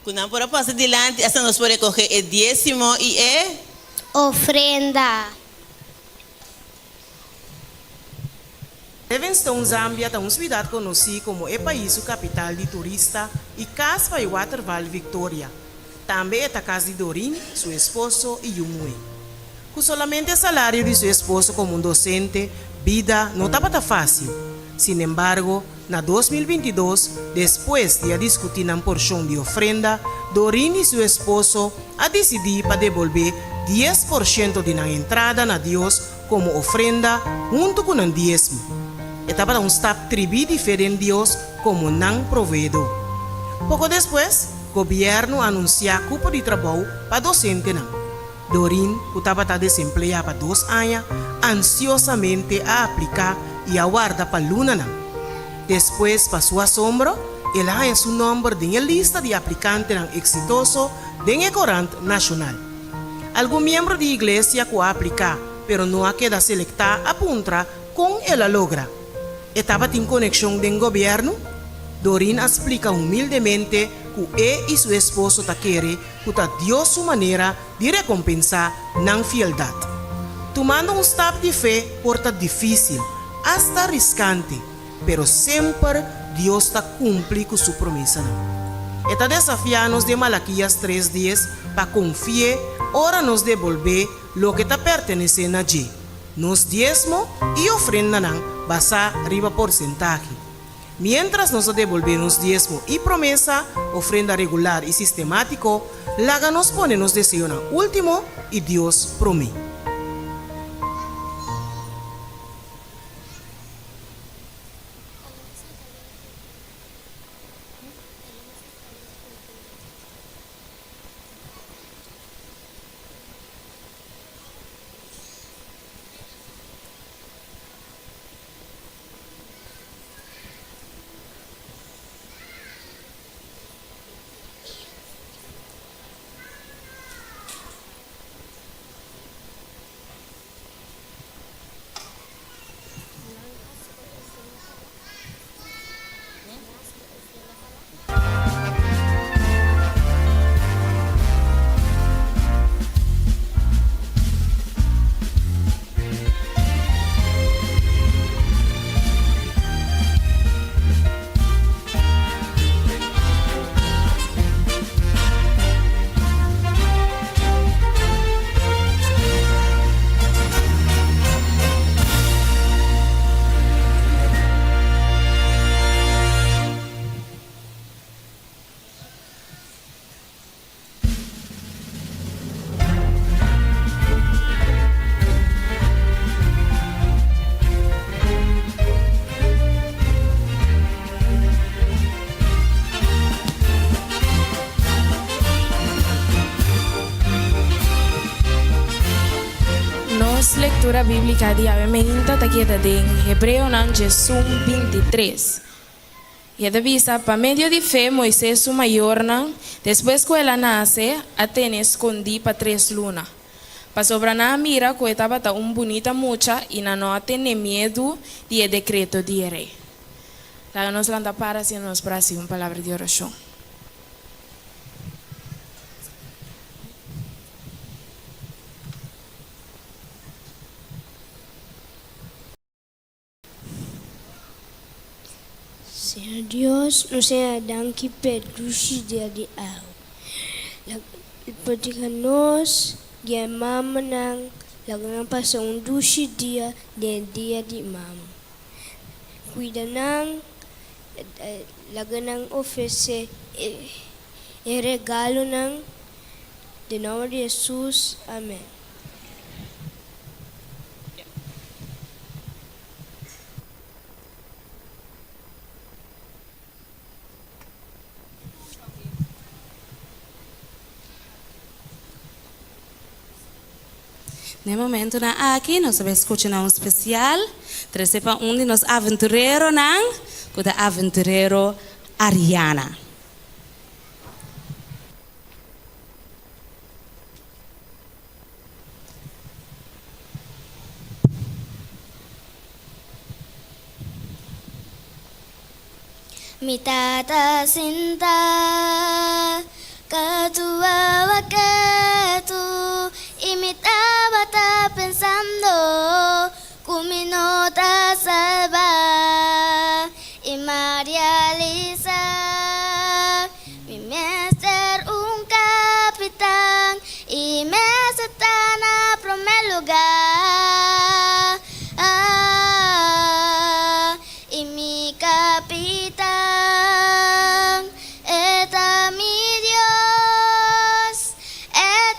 ku nan por a pasa dilanti asta nos por rekohé e diesimo i e. Ofrenda. Livingstone, Zambia ta un suidat konosí komo e pais su kapital di turista i kas pa e waterval Victoria. Tambe e ta kas di Doreen, su esposo i yu muhé. Ku solamente e salario di su esposo komo un dosente, bida no tabata fásil. Sinembargo, na 2022, despues di a diskutí nan porshon di ofrenda, Doreen i su esposo a disidí pa debolbé 10% di nan entrada na Dios komo ofrenda huntu ku nan diesmo. E tabata un stap tribí di fe den Dios komo nan proveedó. Poko despues, gobièrnu a anunsiá kupo di trabou pa dosentenan. Doreen, ku tabata desempleá pa dos aña, ansiosamente a apliká i a warda pa lunanan. Despues, pa su asombro, el a haña su nòmber den e lista di aplikantenan eksitoso den e korant nashonal. Algun miembro di iglesia ku a apliká pero no a keda selektá a puntra kon el a logra. E tabatin konekshon den gobièrnu? Doreen a splika humildemente ku e i su esposo ta kere ku ta Dios su manera di rekompensá nan fieldat. Tumando un stap di fe por ta difísil, asta riskante, pero semper Dios ta kumpli ku su promesanan. E ta desafiá nos den Malakias tres dies pa konfi'é ora nos debolbé loke ta pertenesé na dje, nos diesmo i ofrendanan basá riba porsentahe. Miéntras nos ta debolbé nos diesmo i promesa, ofrenda regular i sistemátiko, laga nos pone nos deseonan último i Dios promé. Nos lectura bíblica di awe meinta ta keda den Hebreonan djesun 23. I e ta bisa, Pa medio di fe Moises su mayornan, despues ku el a nase, a tene skondí pa tres luna, pasobra nan a mira ku e tabata un bunita mucha i nan no a tene miedu di e dekreto di e rei. Laga nos lanta para asina nos por hasi un palabra di orashon. Señor Dios, nos ta danki p'e dushi dia di awe. Proteha nos di e mamanan, laga nan pasa un dushi dia den e dia di mama. Cuida nan, laga nan ofrece e regalonan, den nomber di Jesus, amen. Na e momentonan aki nos ta bai skucha na un spesial trese pa un di nos aventureronan ku ta aventurero Ariana. Mi tata sinta katu awa ketu i mi tabata pensando ku mi no ta salba i Maria Lisa Mi mester un kapitan i mester ta na promé lugá. I mi kapitan, e ta mi Dios, e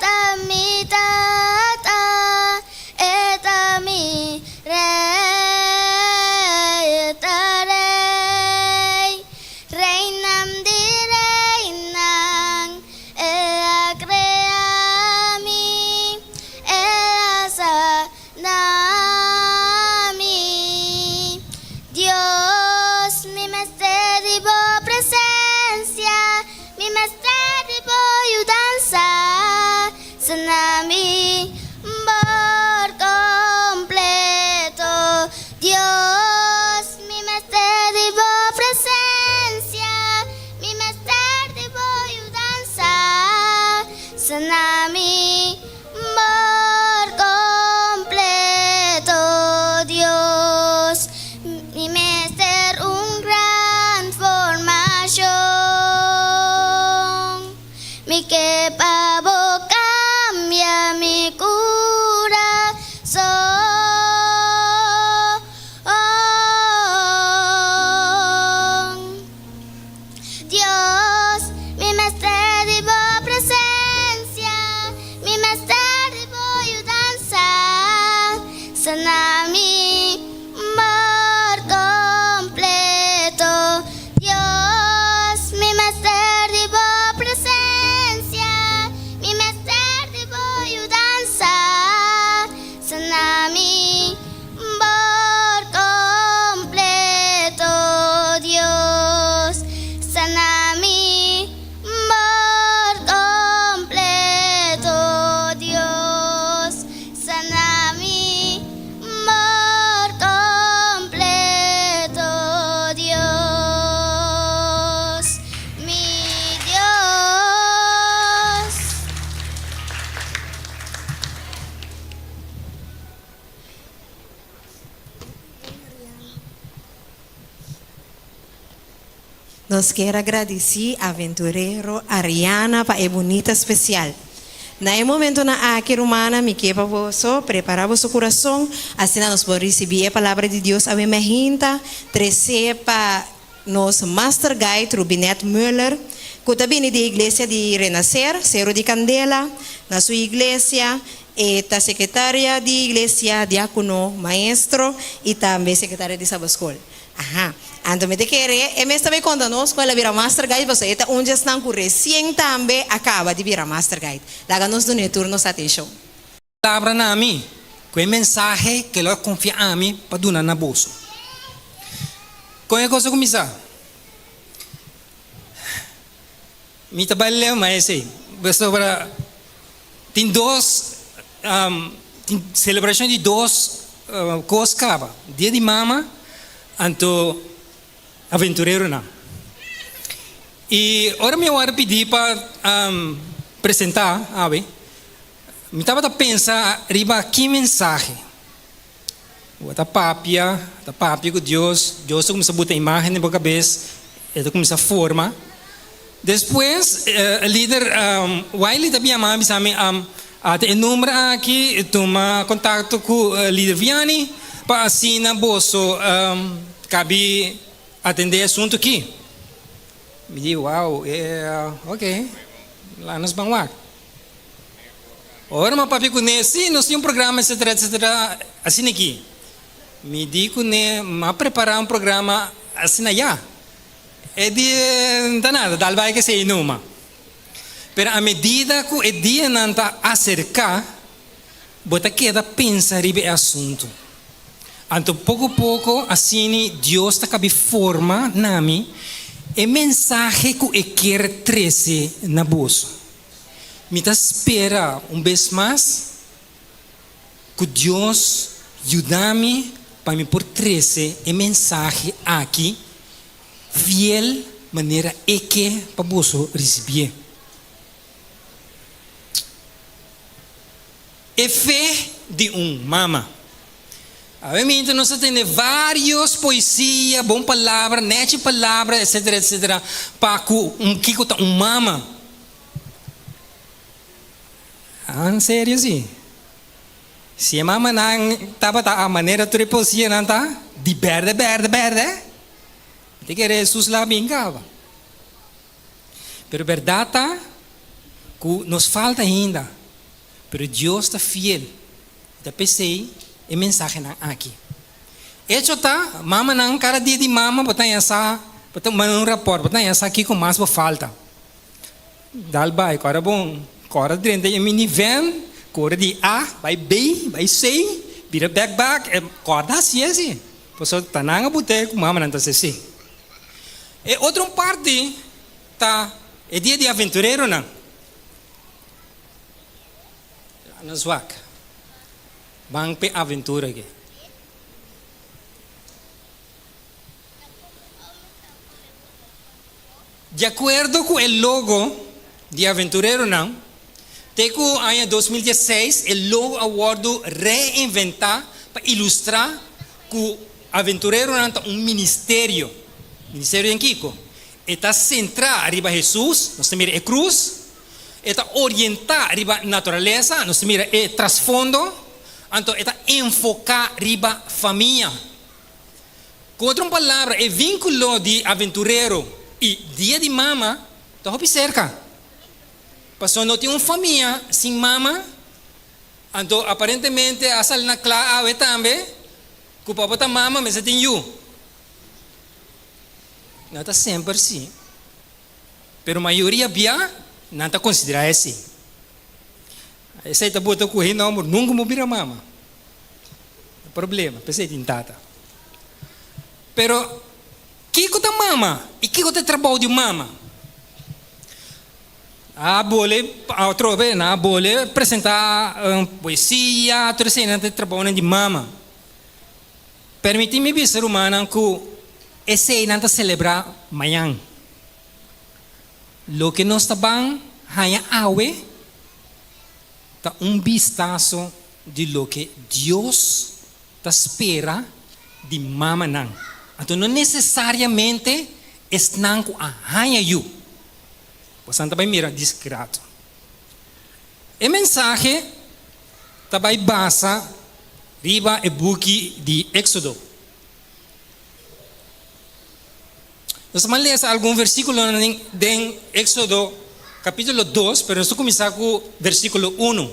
Nos kier a gradici Aventurero Ariana pa e bunita special. Na e momentonan aki rumannan mi kier pa boso prepara boso curason asina nos por ricibi e palabra di Dios awe mehinta trece pa nos Master Guide Rubinette Muller cu ta bini di Iglesia di Renacer, Cero di Candela, na su iglesia e ta secretaria di iglesia, diacono, maestro y tambe secretaria di Sabaschool. Aha. Anto mi ta kere e mes ta bay konta nos kon el a bira Master Guide pasobra e ta un djesnan ku resien tambe a kaba di bira Master Guide. Laga nos dun'é tur nos atenshon. Palabra na mi, ku e mensahe ku el a konfia ami pa duna na boso. Kon e kos a kuminsá? Mi ta bai lema esei, pasobra tin dos, tin selebrashon di dos kos kaba, Dia di Mama anto Aventureronan. I ora mi a wòrdu pidí pa presentá awe, mi tabata pensa riba ki mensahe. Bo ta papia, ta papia ku Dios, Dios ta kuminsá buta imágen den bo kabes, e ta kuminsá forma. Despues e lider Wiley ta bin yama mi bisa mi, Ata e number aki, tuma kontakto ku lider Vianney pa asina boso kabi atendé e asuntu aki. Mi di, wow, ok, laga nos ban wak. Ora mi a papia kuné, sí, nos tin un programa, etcetera, etcetera, asina aki. Mi di kuné, mi a prepará un programa asina ya. E di, N ta nada, dal bai kesei numa. Pero a medida ku e dianan ta aserká, bo ta keda pensa riba e asuntu. Anto poko poko asina Dios ta kabi forma na mi e mensahe ku e kier trese na boso. Mi ta spera un bes mas ku Dios yuda mi pa mi por trese e mensahe aki fiel manera e ke pa boso risibié. E fe di un mama. Awe minta nos a tende varios poesia, bon palabra, nechi palabra, etcetera, etcetera, pa ku un kiko ta un mama. An serio si. Si e mamanan tabata a manera tur e poesianan ta, di berde, berde, berde, mi ta kere Jesus la bin kaba. Pero berdad ta ku nos falta ainda. Pero Dios ta fiel i ta p'esei e mensahenan aki. Echo ta, mamanan kada dia di mama bo ta haña sa, bo ta manda un rapòrt, bo ta haña sa kiko mas bo falta. Dal bai, kòrda bon, kòrda drenta e minivan, kore di A bai B, bai C, bira bèk bak, kòrda hasi esi. Pasobra ta nan a but'é ku mamanan ta hasi así. E otro parti ta e dia di aventureronan. Nos wak. Ban p'e aventura aki. Di akuerdo ku e logo di aventureronan, te ku aña 2016 e logo a wòrdu reinventá pa ilustrá ku aventureronan ta un ministerio. Ministerio den kiko? E ta sentrá riba Hesus, nos ta mira e krus, E ta orientá riba naturalesa, nos ta mira e trasfondo, anto e ta enfoká riba famia. Ku otro un palabra, e vínkulo di aventurero i Dia di Mama ta hopi serka. Pasobra no tin un famia sin mama, anto aparentemente a sali na kla awe tambe ku pa bo ta mama mester tin yu. No ta semper si. Pero mayoria bia nan ta konsiderá esei. Esei ta bota ku hende hòmber nunka bo bira mama. Problema, p'esei tin tata. Pero kiko ta mama i kiko ta e trabou di un mama? A bole atrobe nan a bole presentá poesia, tur eseinan ta e trabounan di mama. Permití mi bisa rumannan ku eseinan ta selebrá mañan. Loke nos ta ban haña awe ta un bistaso di loke Dios ta spera di mamanan. Anto no nesesariamente Esnan ku a haña yu. Bosan ta bai mira disgrato. E mensahe ta bai basa riba e buki di Éxodo. Nos ta lesa algun versíkulonan den Éxodo kapítulo dos, pero nos ta kuminsá ku versíkulo unu.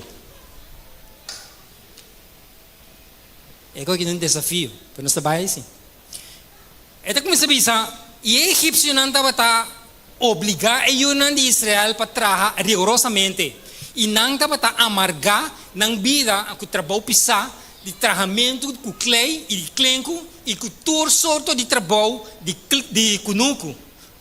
E koki ta un desafio, pero nos ta bai si. E ta kuminsá bisa, I e egipsionan tabata obligá e yunan di Israel pa traha rigorosamente, i nan tabata amargá nan bida ku trabou pisá di trahamentu ku klei i di klenku i ku tur sorto di trabou di di kunuku,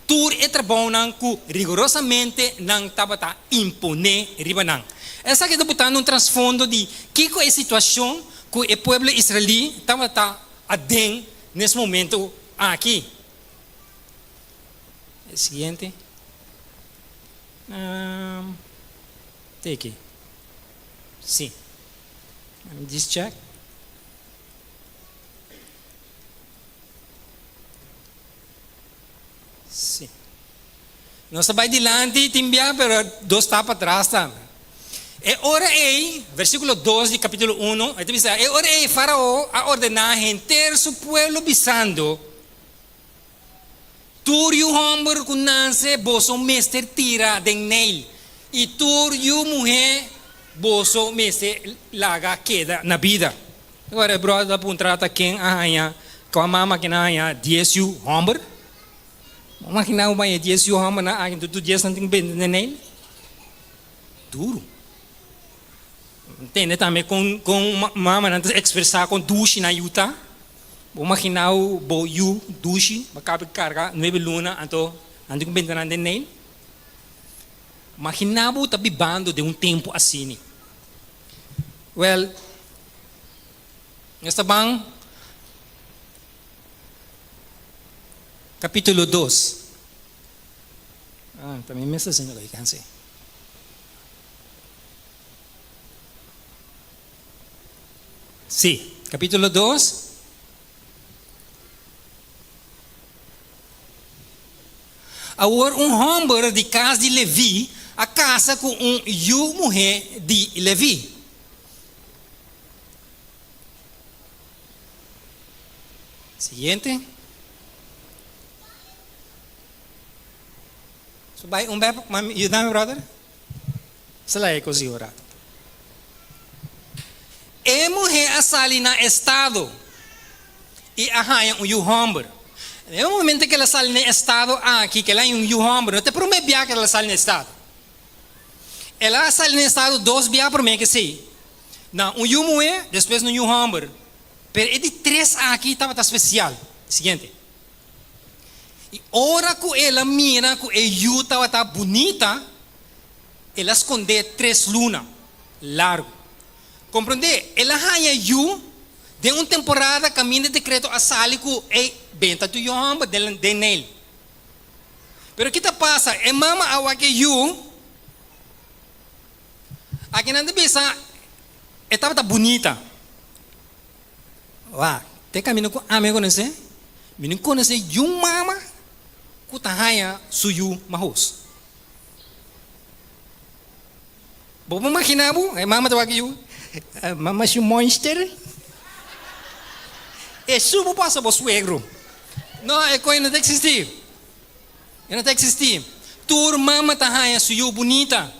tur e trabounan ku rigorosamente nan tabata imponé riba nan. Esaki ta butando un trasfondo di kiko e situashon ku e pueblo israelí tabata aden nes momento aki. E siguiente. Um, teki. Si. Let me just check. Si. Nos ta bai dilanti tin bia, pero dos stap atras tambe. E ora ei, versíkulo dos di kapítulo uno, e ta bisa, E ora ei Fárao a ordená henter su pueblo bisando, Tur yu hòmber ku nase boso mester tira den Neil, i tur yu muhé boso mester laga keda na bida. Ora e bròder ta puntra ta ken a haña, kua mama ken a haña dies yu hòmber? Bo imaginá bo baña dies yu hòmbernan aki, tur dies nan tin bende den Neil? Duru. Tende tambe kon kon mamanan ta ekspresá kon dushi nan yu ta. Bo imaginá bo yu dushi, bo kaba di karga nuebe luna anto nan tin ku benta nan den Neil? Imaginá bo ta bibando den un tempu asini. Wèl, nos ta ban kapítulo dos. Ah, ta mi mes ta haciendo lo que hace. Sí, capítulo 2. Awor un homber di cas di Leví a casa cu un yu muhé di Leví. Siguiente. So bai un bep, mami, yuda mi brother. Sala e kosi un rato. E muhé a sali na estado i a haña un yu hòmber. Na e momento ku el a sali na e estado aki, ku el a haña un yu hòmber, no ta e promé bia ku el a sali na estado. El a sali na estado dos bia promé ku esei. Na un yu muhé, despues na un yu hòmber. Pero e di tres aki tabata spesial. Siguiente. I ora ku el a mira ku e yu tabata bunita, el a skond'é tres luna largu. Komprondé, el a haña yu den un temporada kaminda e dekreto a sali ku e benta tu yu hòmber den Neil. Pero ki ta pasa? E mama a wak e yu, akinan ta bisa e tabata bunita. Wak, te kaminda ku ami a konosé, mi no konosé yun mama ku ta haña su yu mahos. Bo por imaginá bo, e mama ta wak e yu, Mama su monster. Esun bo pasa bo suegro. No, e koe no ta eksistí. E no ta eksistí. Tur mama ta haña su yu bunita.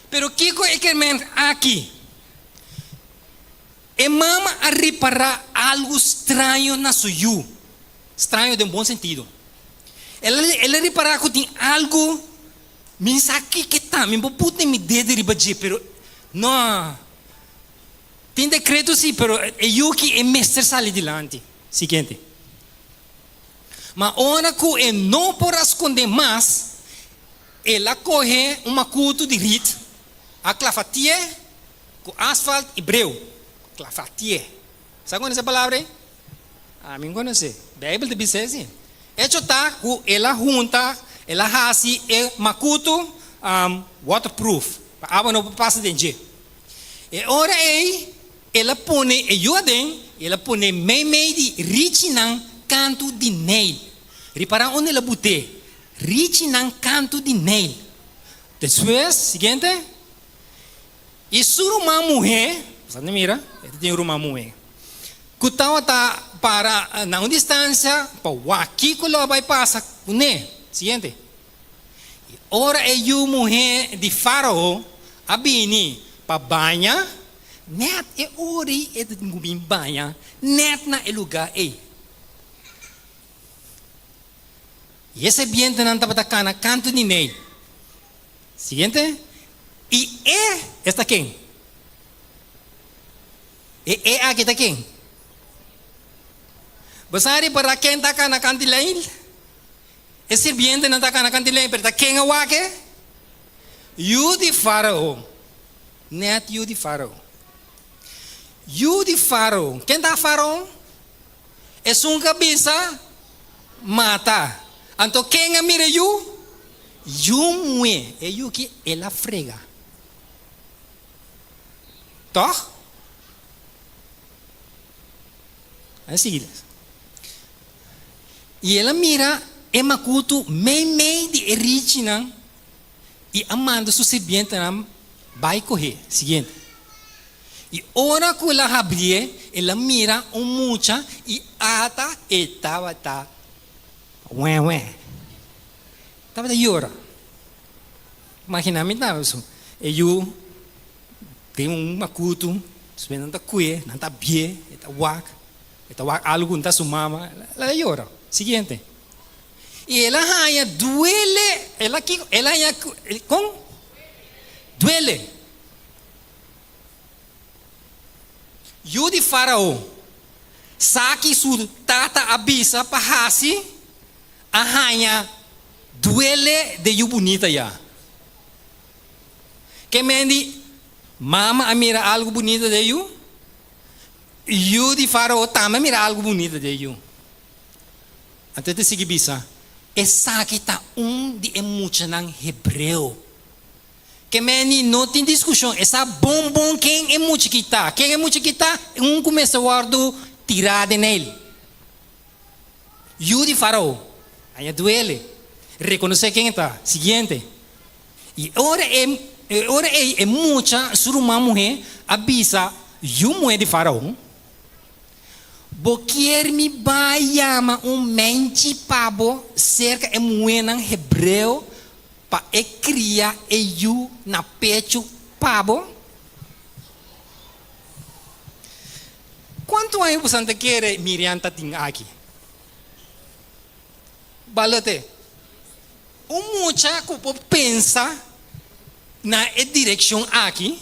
Pero kiko e kerment aki? E mama a ripará algu straño na su yu, straño den bon sentido. El a el a ripará ku tin algu, mi no sa kiko ta, mi por put mi dedo riba dje, pero no, tin dekreto si, pero e yu aki e mester sali dilanti. Siguiente. Ma ora ku e no por a skondé mas, el a kohe un makutu di rit, a klafatié Ku asfalt i breu. Klafatié. Sa konosé e palabra ei? Ami konosé. Beibel ta bisa esei. Echo ta ku el a hunta, el a hasi e makutu waterproof, pa awa no por pasa den dje. E ora ei el a pone e yu aden i el a pone meimei di richinan kantu di Neil. Ripará unda el a but'é, richinan kantu di Neil. Despues, siguiente. I su ruman muhé, bo sa mira, e ta tin un ruman muhé, ku tabata para na un distansia pa wak kiko lo a bai pasa kuné. Siguiente. I ora e yu muhé di Fárao a bini pa baña, nèt e ora ei e ta tin ku bin baña nèt na e lugá ei. I e serbientenan tabata kana kantu di Neil. Siguiente. I e, esta ken? E e aki ta ken? Bo sa ripará ken ta kana kantu di Neil? E sirbientenan ta kana kantu di Neil, pero ta ken a wak e? Yu di Fárao. Nèt yu di Fárao. Yu di Fárao. Ken ta Fárao? Esun ka bisa, Mata. Anto ken a mira e yu? Yu muhé. E yu ki el a frega. Tòg? A sigui les. I el a mira e makutu meimei di e richinan i a manda su sirbientenan bai kohé. Siguiente. I ora ku el a habrié, el a mira un mucha i ata e tabata wèwè. Tabata yora. Imaginá mi tambe su. E yu den un makutu, despues nan ta kué, nan ta habrié, e ta wak, e ta wak algu ku ta su mama, el a yora. Siguiente. I el a haña duele, el a kiko? El a haña kon? Duele. Yu di Fárao, sa ki su tata a bisa pa hasi, a haña duele de yu bunita ya. Ke men di, Mama a mira algu bunita den yu? Yu di Fárao tambe a mira algu bunita den yu. Anto e ta sigui bisa, Esaki ta un di e muchanan hebreo. Ke meni no tin diskushon, e sa bon bon ken e mucha ki ta. Ken e mucha ki ta? Un ku mester wòrdu tirá den el. Yu di Farao. Aña duele. Rekonosé ken e ta. Siguiente. I ora e ora ei e mucha su ruman muhé a bisa yu muhé di Farao, Bo kier mi bai yama un menchi pa bo serka e muhénan hebreo Pa e kria e yu na pechu pa bo? Kuantu aña bosan ta kere Miriam ta tin aki? Balote, Un mucha ku por pensa na e direkshon aki,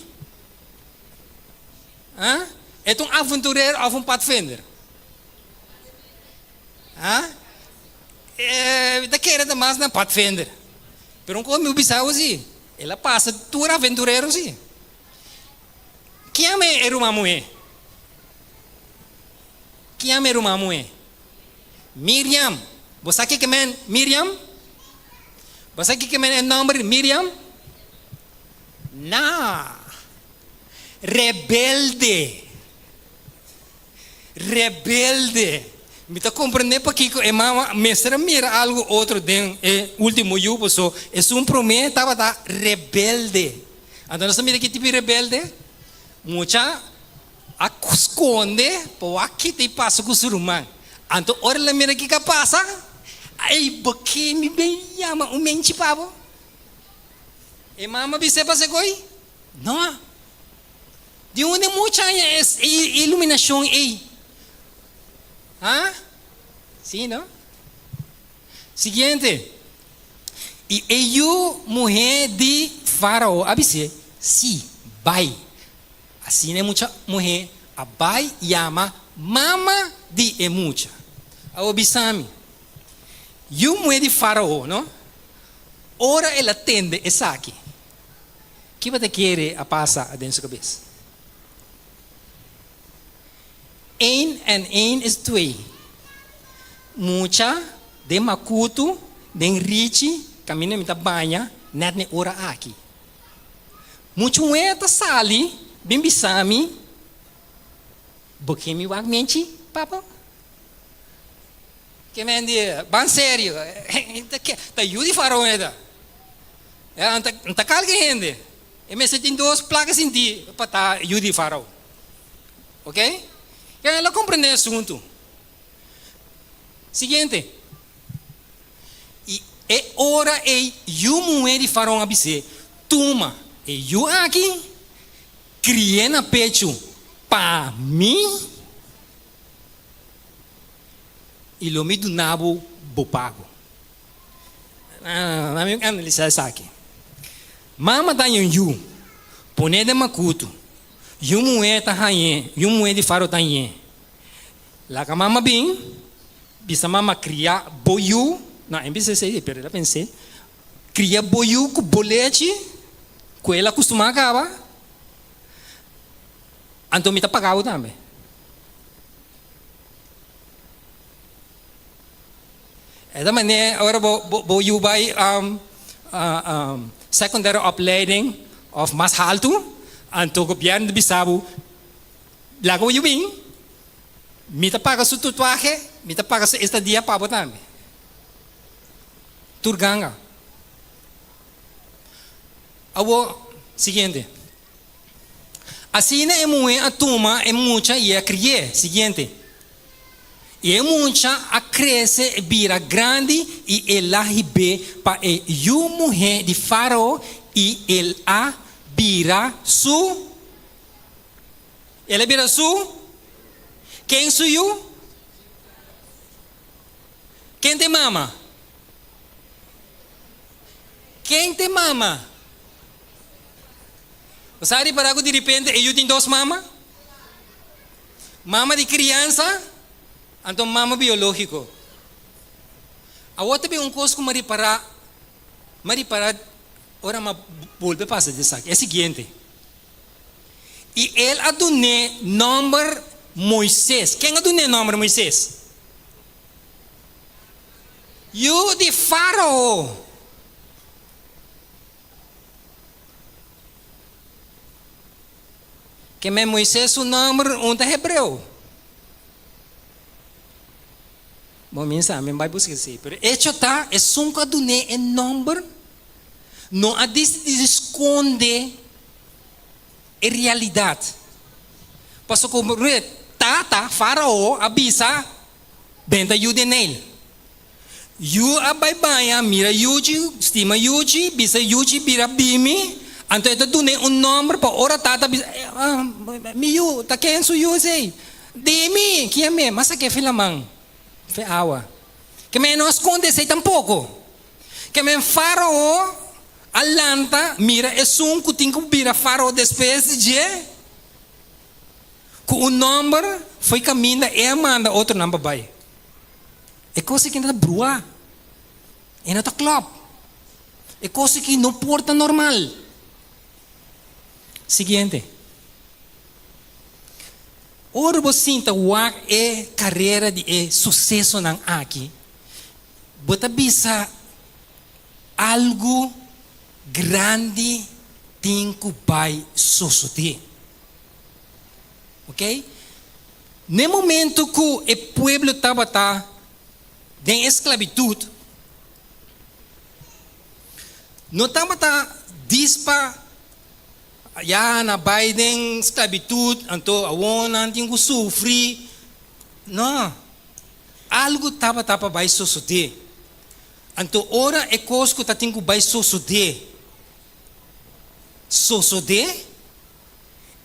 ha? E ta un avonturero òf un padvinder? Ha? E ta kere ta mas na padvinder. Pero un kos mi bisa bo si, el a pasa tur aventurero si. Kiami e ruman muhé? Kiami e ruman muhé? Miriam. Bo sa kiko men Miriam? Bo sa kiko men e nòmber Miriam? Na. Rebelde. Rebelde. Mi ta comprende pakico e mama mester a mira algo otro den e ultimo yu paso esun prome tabata rebelde. Anto nos ta mira ki tipo di rebelde? Mucha a sconde pa wak kita y pasa cu su ruman. Anto ora el a mira kiko a pasa, ay bo ke mi ben yama un menchi pa bo? E mama bis'é pasa koy? No. Di unda mucha haña es e iluminashon ei? Ha? Sí, no? Siguiente. I e yu muhé di Fárao a bis'é, Sí, bai. Asina e mucha muhé a bai yama mama di e mucha. Awor bisa mi, yu muhé di Fárao, no? Ora el a tende esaki, Ki bo ta kere a pasa aden su kabes? Een en een is twee. Mucha den makutu, den richi, kaminda mi ta baña nèt n'e ora aki. Mucha muhé ta sali bin bisa mi, Bo ke mi wak menchi, papa? Ke men di, Ban serio, ta yu di Faraon e ta. N ta kalke hende. E mester tin dos plaka sinti pa ta yu di Faraon. Ok? Ke el a komprendé e asuntu. Siguiente. I e ora ei yu muhé di Faraon a bis'é, Tuma e yu aki, kri'é na pechu pa mi, i lo mi duna bo bo pago. Laat mi analisá esaki. Mama ta haña un yu, pon'é den makutu. Yu muhé ta hañ'é, yu muhé di Faro ta hañ'é. Laga mama bin, bisa mama kria bo yu, no, en bisa esei, pero el a pens'é, kria bo yu ku bo lechi, ku el a kustumá kaba, anto mi ta paga bo tambe. E ta manera ora bo bo yu bai secundaire opleiding of mas haltu, anto gobierno ta bisa bo laga bo yu bin, mi ta paga su tutuahe, mi ta paga su estadia pa bo tambe. Tur ganga. Awor, siguiente. Asina e muhé a tuma e mucha i a kri'é. Siguiente. I e mucha a krese bira grandi i el a hib'é pa e yu muhé di Fárao i el a bira su. El a bira su. Ken su yu? Ken ta e mama? Ken ta e mama? Bo sa ripará ku diripente e yu tin dos mama? Mama di kriansa, anto mama biológiko. Awor ta bin un kos ku mi a ripará, mi a ripará ora mi a bolbe pasa di esaki, e siguiente, I el a dun'é nòmber Moises. Ken a dun'é nòmber Moises? Yu di Fárao. Ke men Moisés su nòmber un ta hebreo. Bon, mi sa, mi bai buska esei. Pero echo ta, esun ku a dun'é e nòmber no a disidí di skonde e realidat. Pasobra ku tata, Fárao, a bisa, Benta yu den Neil. Yu a bai baña, mira Yuchi, stima Yuchi, bisa Yuchi bira bimi, anto e ta dun'é un nòmber pa ora tata bisa, Mi yu, ta ken su yu esei? Di mi, kia mi? M'a sak'é fi laman, fi awa. Ke men no a skonde esei tampoko. Ke men Fárao a lanta, mira esun ku tin ku bira Fárao despues di dje, ku un nòmber fo'i kaminda e a manda otronan pa bai. E kos aki no ta bruá. E no ta klòp. E kos aki no por ta normal. Siguiente. Ora bo sinta wak e karera di e susesonan aki, bo ta bisa algu grandi tin ku bai sosodé. Ok? N'e momento ku e pueblo tabata den esklabitut, no tabata dispa ya nan bai den sklabitut, anto awor nan tin ku sufri. No, algu tabata pa bai sosodé. Anto ora e kos ku ta tin ku bai sosodé, sosodé,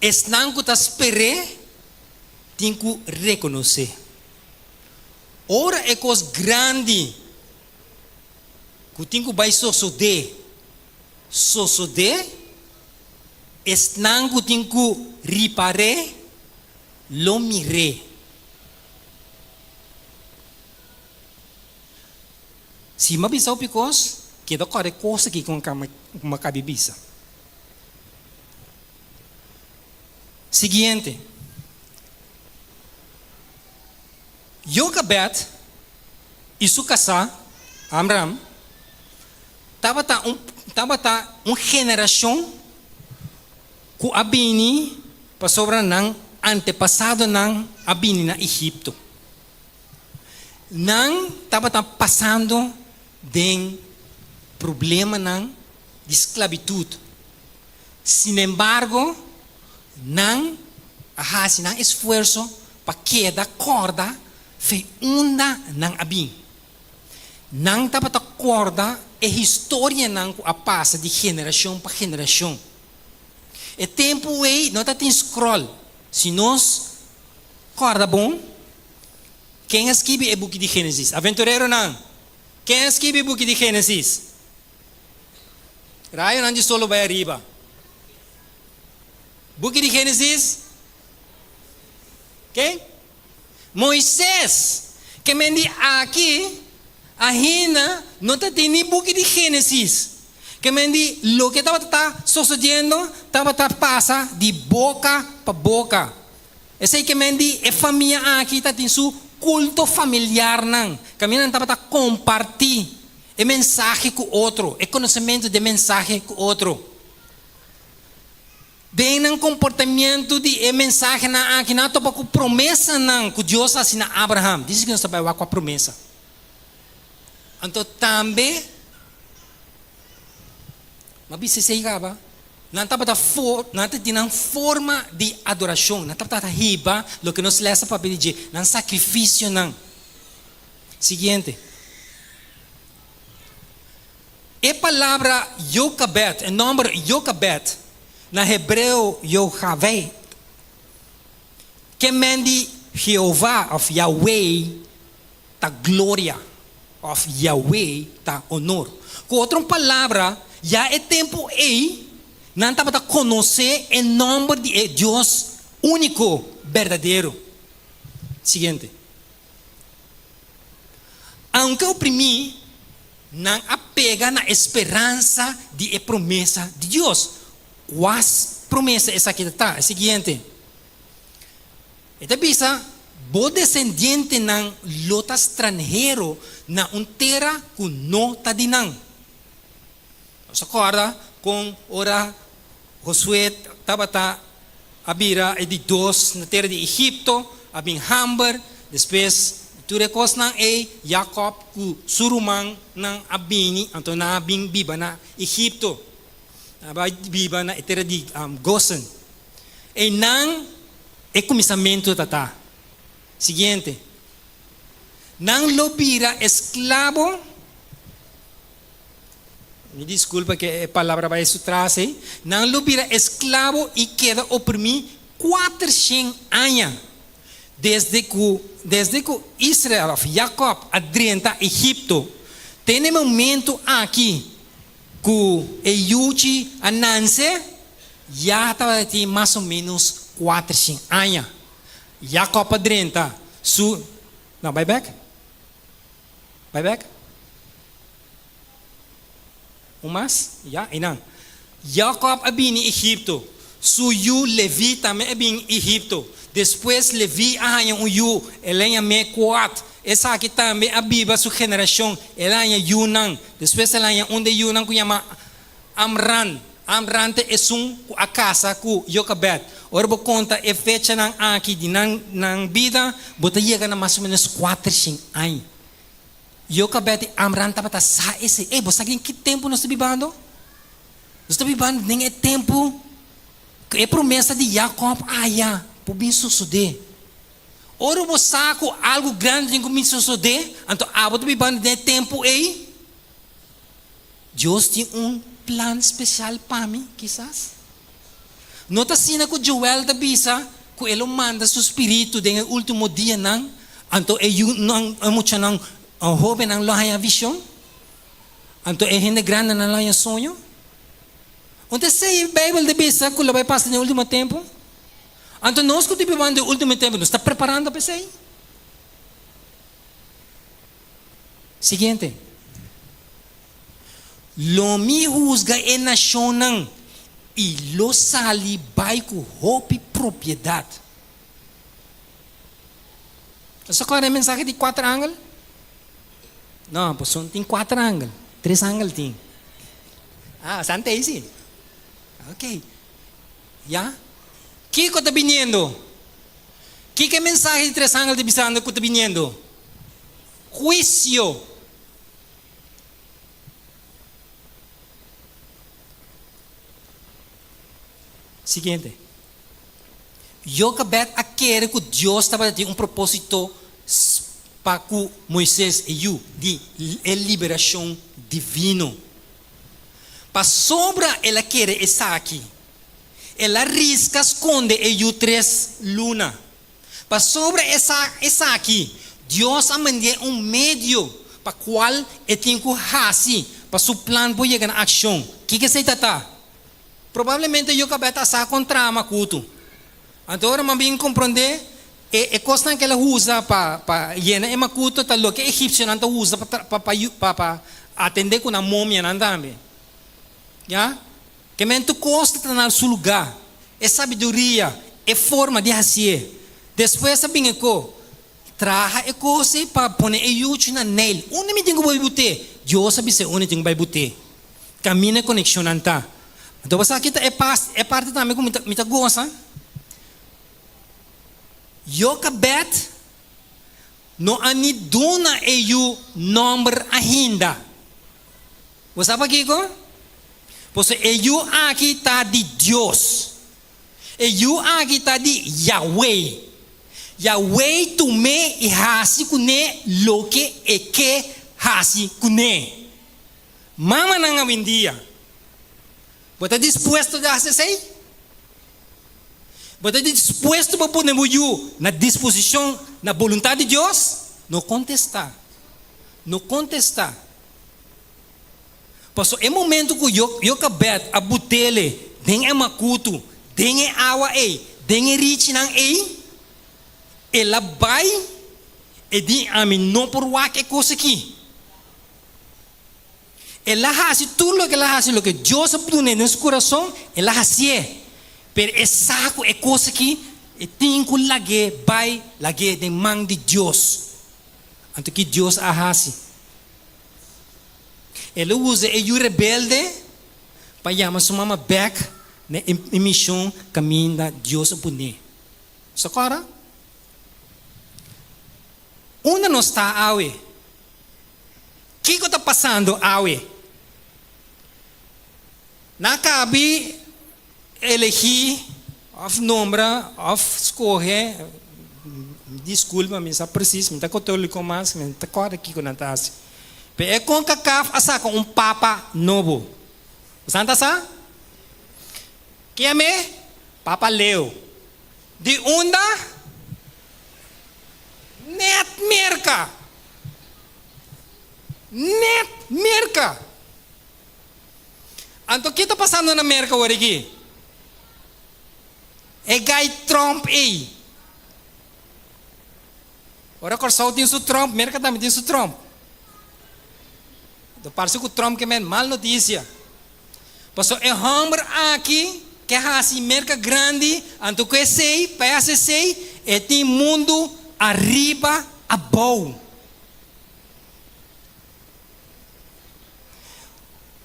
Esnan ku ta sper'é tin ku rekonosé. Ora e kos grandi ku tin ku bai sosodé, sosodé, esnan ku tin ku ripar'é lo mir'é. Si mi a bisa hopi kos, keda kòrda e kos aki ku mi a kabi bisa. Siguiente. Jokabed i su kasá, Amram, tabata un tabata un generashon ku a bini pasobra nan antepasadonan a bini na Egipto. Nan tabata pasando den problemanan di sklabitut. Sinembargo, nan a hasi nan esfuerso pa keda kòrda fe unda nan a bin. Nan tabata kòrda e historianan ku a pasa di generashon pa generashon. E tempu ei no tatin scroll. Si nos kòrda bon, ken a skibi e buki di Génesis? Aventureronan, ken a skibi e buki di Génesis? Rayonan di sol lo bai ariba. Buki di Génesis? Ken? Moises! Ke men di aki ainda no ta tin ni buki di Génesis. Ke men di loke tabata ta sosodiendo tabata pasa di boka pa boka. Esei ke men di e famia aki ta tin su kulto familiarnan, kaminda nan tabata kompartí e mensahe ku otro, e konosementu di e mensahe ku otro. Den nan komportamiento di e mensahenan aki, nan a topa ku promesanan ku Dios a hasi na Abraham. Dice ku nos ta bai wak kua promesa. Anto tambe, mi a bisa esei kaba, nan tabata for, nan ta tin nan forma di adorashon, nan tabata hiba loke nos lesa papia di dje, nan sakrifisionan. Siguiente. E palabra Jokabed, e nòmber Jokabed, na hebreo Yohaved, ke men di Jehová òf Yahweh ta gloria òf Yahweh ta onor. Ku otro palabra, ya e tempu ei nan tabata konosé e nòmber di e Dios úniko berdadero. Siguiente. Aunke oprimí, nan a pega na e speransa di e promesa di Dios. Kua promesa esaki ta ta? E siguiente. E ta bisa, Bo desendientenan lo ta stranhero na un tera ku no ta di nan. Nos ta kòrda kon ora Josué tabata a bira e di dos na tera di Egipto, a bin hamber, despues di tur e kosnan ei, Jakòb ku su rumannan a bini, anto nan a bin biba na Egipto. Nan a bai biba na e tera di Gosen. Einan e kuminsamentu ta ta. Siguiente. Nan lo bira esklabo. Mi disculpa ke e palabra bai su tras ei. Nan lo bira esclavo i keda oprimí kuatershen aña. Desde ku desde ku Israel òf Jakòb a drenta Egipto te na e momento aki ku e yuchi a nanse, ya tabata tin mas o ménos kuatershen aña. Jakòb a drenta su, no, bai bèk, bai bèk. Un mas? Ya, einan. Jakòb a bini Egipto. Su yu Leví tambe a bini Egipto. Despues Leví a haña un yu, el a yam'é Koat. Esaki tambe a biba su generashon, el a haña yunan. Despues el a haña un di e yunan ku yama Amran. Amran ta esun ku a kasa ku Jokabed. Ora bo konta e fechanan aki di nan nan bida, bo ta yega na mas o ménos kuatershen aña. Jokabed i Amran tabata sa esei. Ey, bo sa den ki tempu nos ta bibando? Nos ta bibando den e tempu ku e promesa di Jakòb aya por bin sosodé. Ora bo sa ku algu grandi tin ku bin sosodé, anto abo ta bibando den e tempu ey. Dios tin un plan spesial pa mi, kisas? No ta asina ku Joel ta bisa ku e lo manda su spiritu den e último dianan, anto e yunan, e muchanan, hóbennan lo haña vishon, anto e hende grandinan lo haña soño? Un ta esei Beibel ta bisa ku lo bai pasa den e último tempu? Anto nos ku ta bibando den e último tempu, nos ta preparando pa esei? Siguiente. Lo mi husga e nashonnan i lo sali bai ku hopi propiedat. Nos a kòrda e mensahe di kuater angel? No, pasobra no tin kuater angel, tres angel tin. Ah, santa ei si. Ok. Ya. Kiko ta biniendo? Kiko e mensahe di tres angel ta bisando ku ta biniendo? Huisio. Siguiente. Jokabed a kere ku Dios tabata tin un propósito pa ku Moises, e yu di e liberashon divino. Pasobra el a kere esaki, el a riska skonde e yu tres luna. Pasobra esaki, Dios a mand'é un medio pa kual e tin ku hasi pa su plan por yega na akshon. Kiko esei ta ta? Probablemente Jokabed a sa kon traha makutu. Anto ora mi a bin komprondé, e e kosnan ku el a usa pa pa yena e makutu ta loke egipsionan ta usa pa pa pa pa pa atendé ku nan momianan tambe. Ya. Ke men tur kos ta na su lugá, e sabiduria, e forma di hasié. Despues a bin e ko, Traha e kos ei pa pone e yuchi na Neil. Unda mi tin ku bai but'é? Dios a bis'é unda e tin ku bai but'é. Kaminda e konekshonnan ta. Anto bo sa ki ta e pas, e parti tambe ku mi ta mi ta gosa? Jokabed no a ni duna e yu nòmber ainda. Bo sa pakiko? Pasobra e yu aki ta di Dios. E yu aki ta di Yahweh. Yahweh tum'é i hasi kuné loke e ke hasi kuné. Mamanan awendia, bo ta dispuesto di hasi esei? Bo ta dispuesto pa pone bo yu na disposishon na boluntat di Dios? No kontestá. No kontestá. Pasobra e momento ku Jokabed a butele den e makutu, den e awa ei, den e richinan ei, el a bai, e di, Ami no por wak e kos aki. El a hasi tur loke el a hasi, loke Dios a dun'é den su kurason, el a hasié. Pero e sa ku e kos aki, e tin ku lag'é bai, lag'é den man di Dios. Anto ki Dios a hasi? El a usa e yu rebelde pa yama su mama bek na e mishon kaminda Dios a pon'é. Sokora? Unda nos ta awe? Kiko ta pasando awe? Nan a kabi elegí òf nombra òf skohe, diskulpa mi sa presis, mi ta katoliko mas, mi no ta kòrda kiko nan ta hasi. Pero e Concacaf a saka un papa nobo. Boso ta sa? Ken e? Papa Leo. Di unda? Net Merka! Net Merka! Anto ke ta pasando na Merka awor aki? E guy Trump ei. Ora Kòrsou tin su Trump, Merka tambe tin su Trump. Anto parse ku Trump ke men mal notisia. Pasobra e hòmber aki ke hasi Merka grandi, anto ku esei, pa e hasi esei, e tin mundu ariba abou.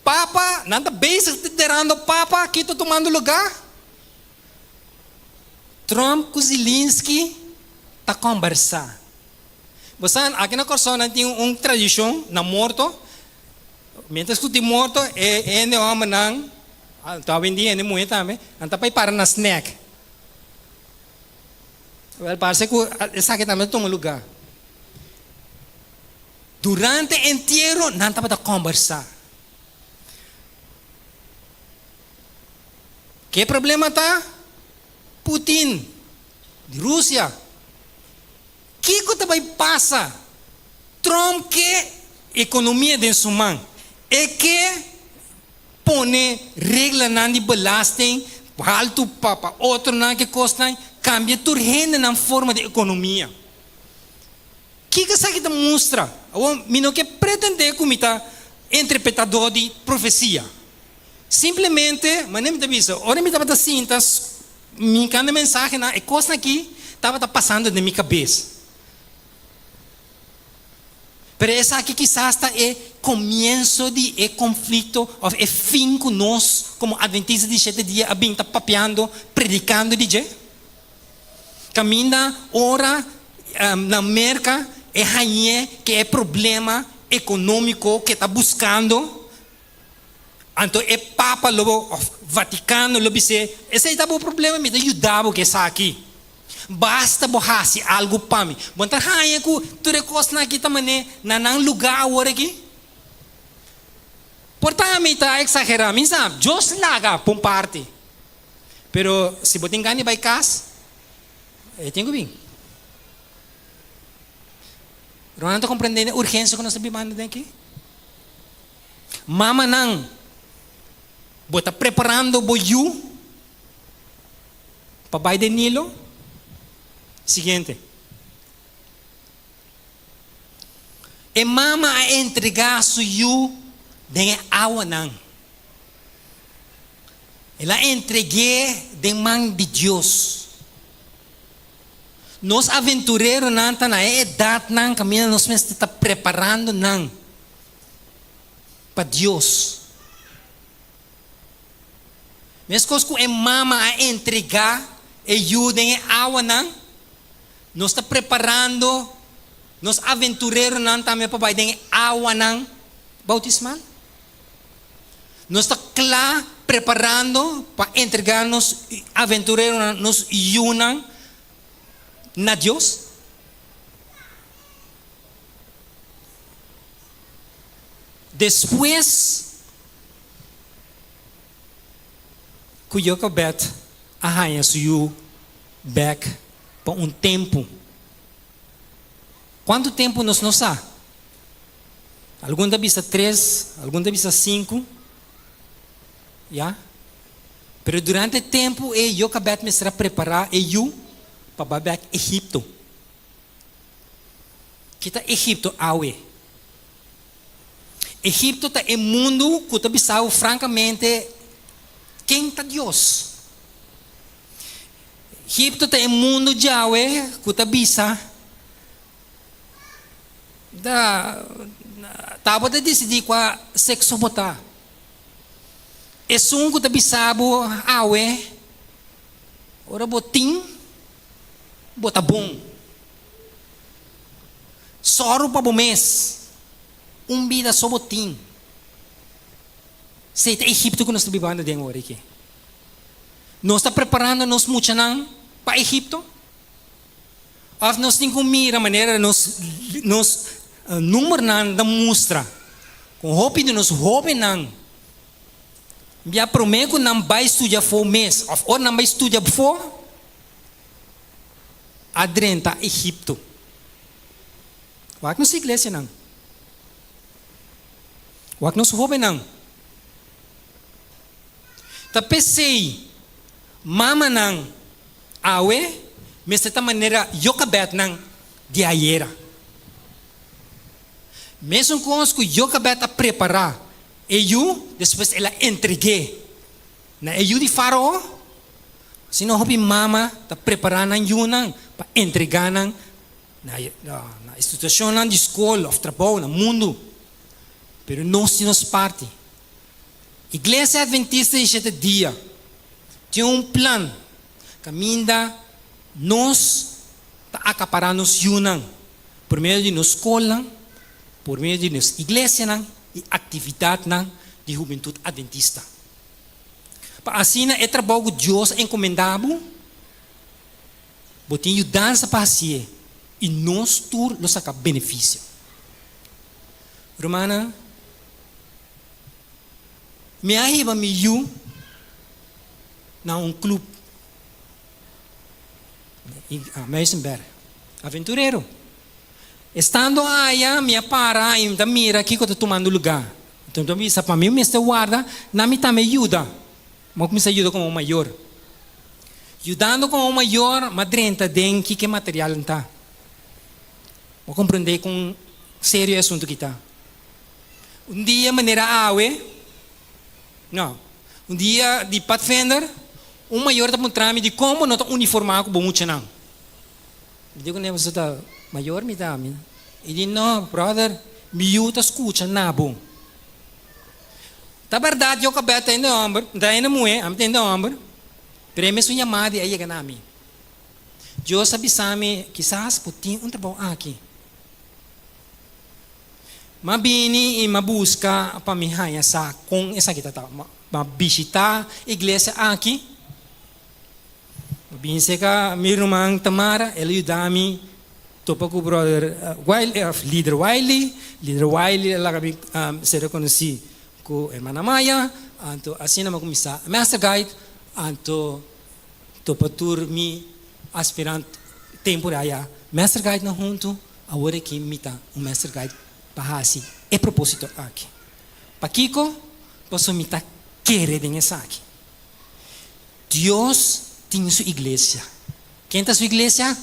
Papa, nan ta bezig ta derando papa, ki ta tumando luga? Trump ku Zilinski ta kombersá. Bo sa, aki na Kòrsou nan tin un tradishon na morto, mientras ku tin morto e hende hòmbernan, ta awendia hende muhé tambe, nan ta bai para na snèk. Wèl, parse ku esaki tambe ta tuma luga. Durante entiero nan tabata kòmbersá. Ke problema ta? Putin di Rusia. Kiko ta bai pasa? Trump ke ekonomia den su man. E ke pone reglanan di belasting haltu pa pa otronan ke kosnan kambia tur hende nan forma di ekonomia. Kiko esaki ta mustra? Awor, mi no ke pretendé ku mi ta interpretadó di profesia. Simplemente, manera mi ta bisa, ora mi tabata sinta minkando e mensahenan, e kosnan aki tabata pasando den mi kabes. Pero esaki kisas ta e komienso di e konflikto òf e fin ku nos komo Adventista di Shete Dia a bin ta papiando, predikando di dje. Kaminda ora na Merka. E hañ'é ku e problema ekonómiko ku e ta buskando, anto e papa lo òf Vatikano lo bis'é, Esei ta bo problema, mi ta yuda bo ku esaki. Basta bo hasi algu pa mi. Bo ta haña ku tur e kosnan aki ta man'é na nan lugá awor aki? Por ta mi ta eksagerá, mi sa, Dios laga pa un parti. Pero si bo tin gana di bai kas, e tin ku bin. Rumannan ta komprendé e urgensia ku nos ta bibando den aki? Mamanan, bo ta preparando bo yu pa bai den Nilo? Siguiente. E mama a entregá su yu den e awanan. El a entreg'é den man di Dios. Nos aventureronan ta na e edatnan kaminda nos mester ta preparando nan pa Dios. Meskos ku e mama a entregá e yu den e awanan, nos ta preparando nos aventureronan tambe pa bai den e awanan bautismal. Nos ta kla preparando pa entregá nos aventureronan, nos yunan na Dios? Despues ku Jokabed a haña su yu bèk pa un tempu, kuantu tempu nos no sa? Algun ta bisa tres, algun ta bisa sinku, ya. Pero durante e tempu ei Jokabed mester a prepará e yu pa bai bèk Egipto. Ki ta Egipto awe? Egipto ta e mundu ku ta bisa bo frankamente ken ta Dios. Egipto ta e mundu djawe ku ta bisa. Ta ta bo ta disidí kua sekso bo ta. Esun ku ta bisa bo awe, ora bo tin, bo ta bon. Sòru pa bo mes, un bida so bo tin. Esei ta Egipto ku nos ta bibando den ora aki. Nos ta preparando nos muchanan pa Egipto? Of nos tin cu mira manera nos nos numbernan ta mustra cu hopi di nos hobennan bia prome cu nan bay studia afo mes of ora nan bay studia afo a drenta Egipto. Wak nos iglesianan. Wak nos hobennan. Ta pesey mamanan Awe mester ta manera Jokabednan di ayera. Mesun kos ku Jokabed a prepará e yu, despues el a entreg'é na e yu di Fárao, asina hopi mama ta prepará nan yunan pa entregá nan na institushonnan di skol òf trabou na mundu. Pero nos tin nos parti. Iglesia Adventista di Shete Dia tin un plan kaminda nos ta akapará nos yunan por medio di nos skolnan, por medio di nos iglesianan i aktividatnan di Hubentut Adventista. Pa asina e trabou ku Dios a enkomendá bo, bo tin yudansa pa hasié i nos tur lo saka benefisio. Rumannan. Mi a hiba mi yu na un club na Muizenberg, aventurero. Estando aya mi a para y mi ta mira kico ta tumando lugar. Enton mi ta bisa pa mi mester warda na mi tambe yuda. Mi a cuminsa yuda como mayor. Yudando como mayor mi a drenta den kiko e materialnan ta. Mi a comprende con serio e asunto aki ta. Un dia manera awe, no, un dia di Padvinder, un mayor ta puntra mi dikon bo no ta uniformá ku bo muchanan. Mi di kuné, Boso ta mayor mi ta mi. E di, No, brother, mi yu ta skucha na bo. Ta bèrdat yo kabèt ta hende hòmber, ta hende muhé, ami ta hende hòmber, pero e mesun yamada a yega na mi. Dios a bisa mi, Kisas bo tin un trabou aki. M'a bini i m'a buska pa mi haña sa kon esaki ta ta. M'a bishitá iglesia aki. M'a bini serka mi ruman Tamara, el a yuda mi topa ku brother Wiley, òf lider Wiley. Lider Wiley a laga mi ser rekonosí ku hermana Maya. Anto asina m'a kuminsá Master Guide. Anto topa tur mi aspirant tempu di aya Master Guide nan huntu. Awor aki mi ta un Master Guide pa hasi e propósito aki. Pakiko? Pasobra mi ta kere den esaki. Dios tin su iglesia. Ken ta su iglesia?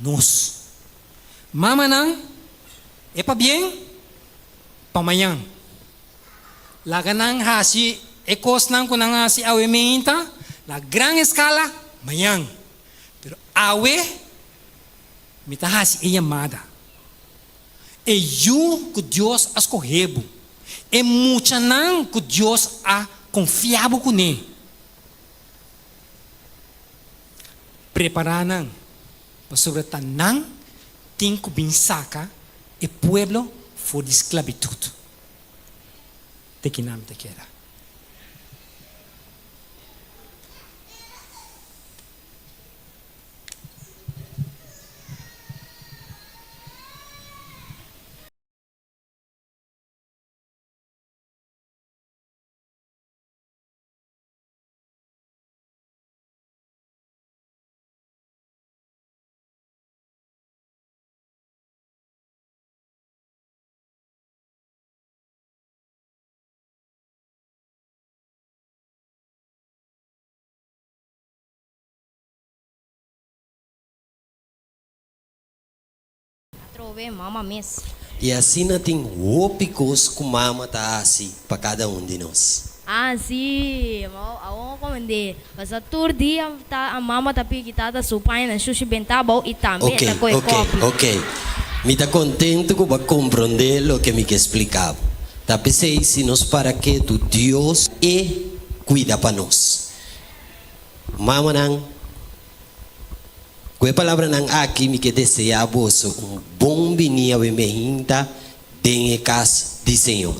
Nos. Mamanan, e pabien pa mañan. Laga nan hasi e kosnan ku nan hasi awe meinta na gran eskala mañan. Pero awe mi ta hasi e yamada. E yu ku Dios a skohe bo, e muchanan ku Dios a konfia bo kuné, prepará nan, pasobra ta nan tin ku bin saka e pueblo for di sklabitut. Te kinan mi ta keda. Atrobe mama mes. I asina tin hopi kos ku mama ta hasi pa kada un di nos. Ah si, awor a komende. Pasobra tur dia ta a mama ta piki tata su paña na shushi benta abou i tambe e Oke, ta koe oke, kopi. oke. Mi ta kontentu ku bo a komprondé loke mi ke splika bo. Ta p'esei si nos para ketu Dios e kuida pa nos. Mamanan, ku e palabranan aki mi ke deseá boso un bon binia awe mehinta den e kas di Señor.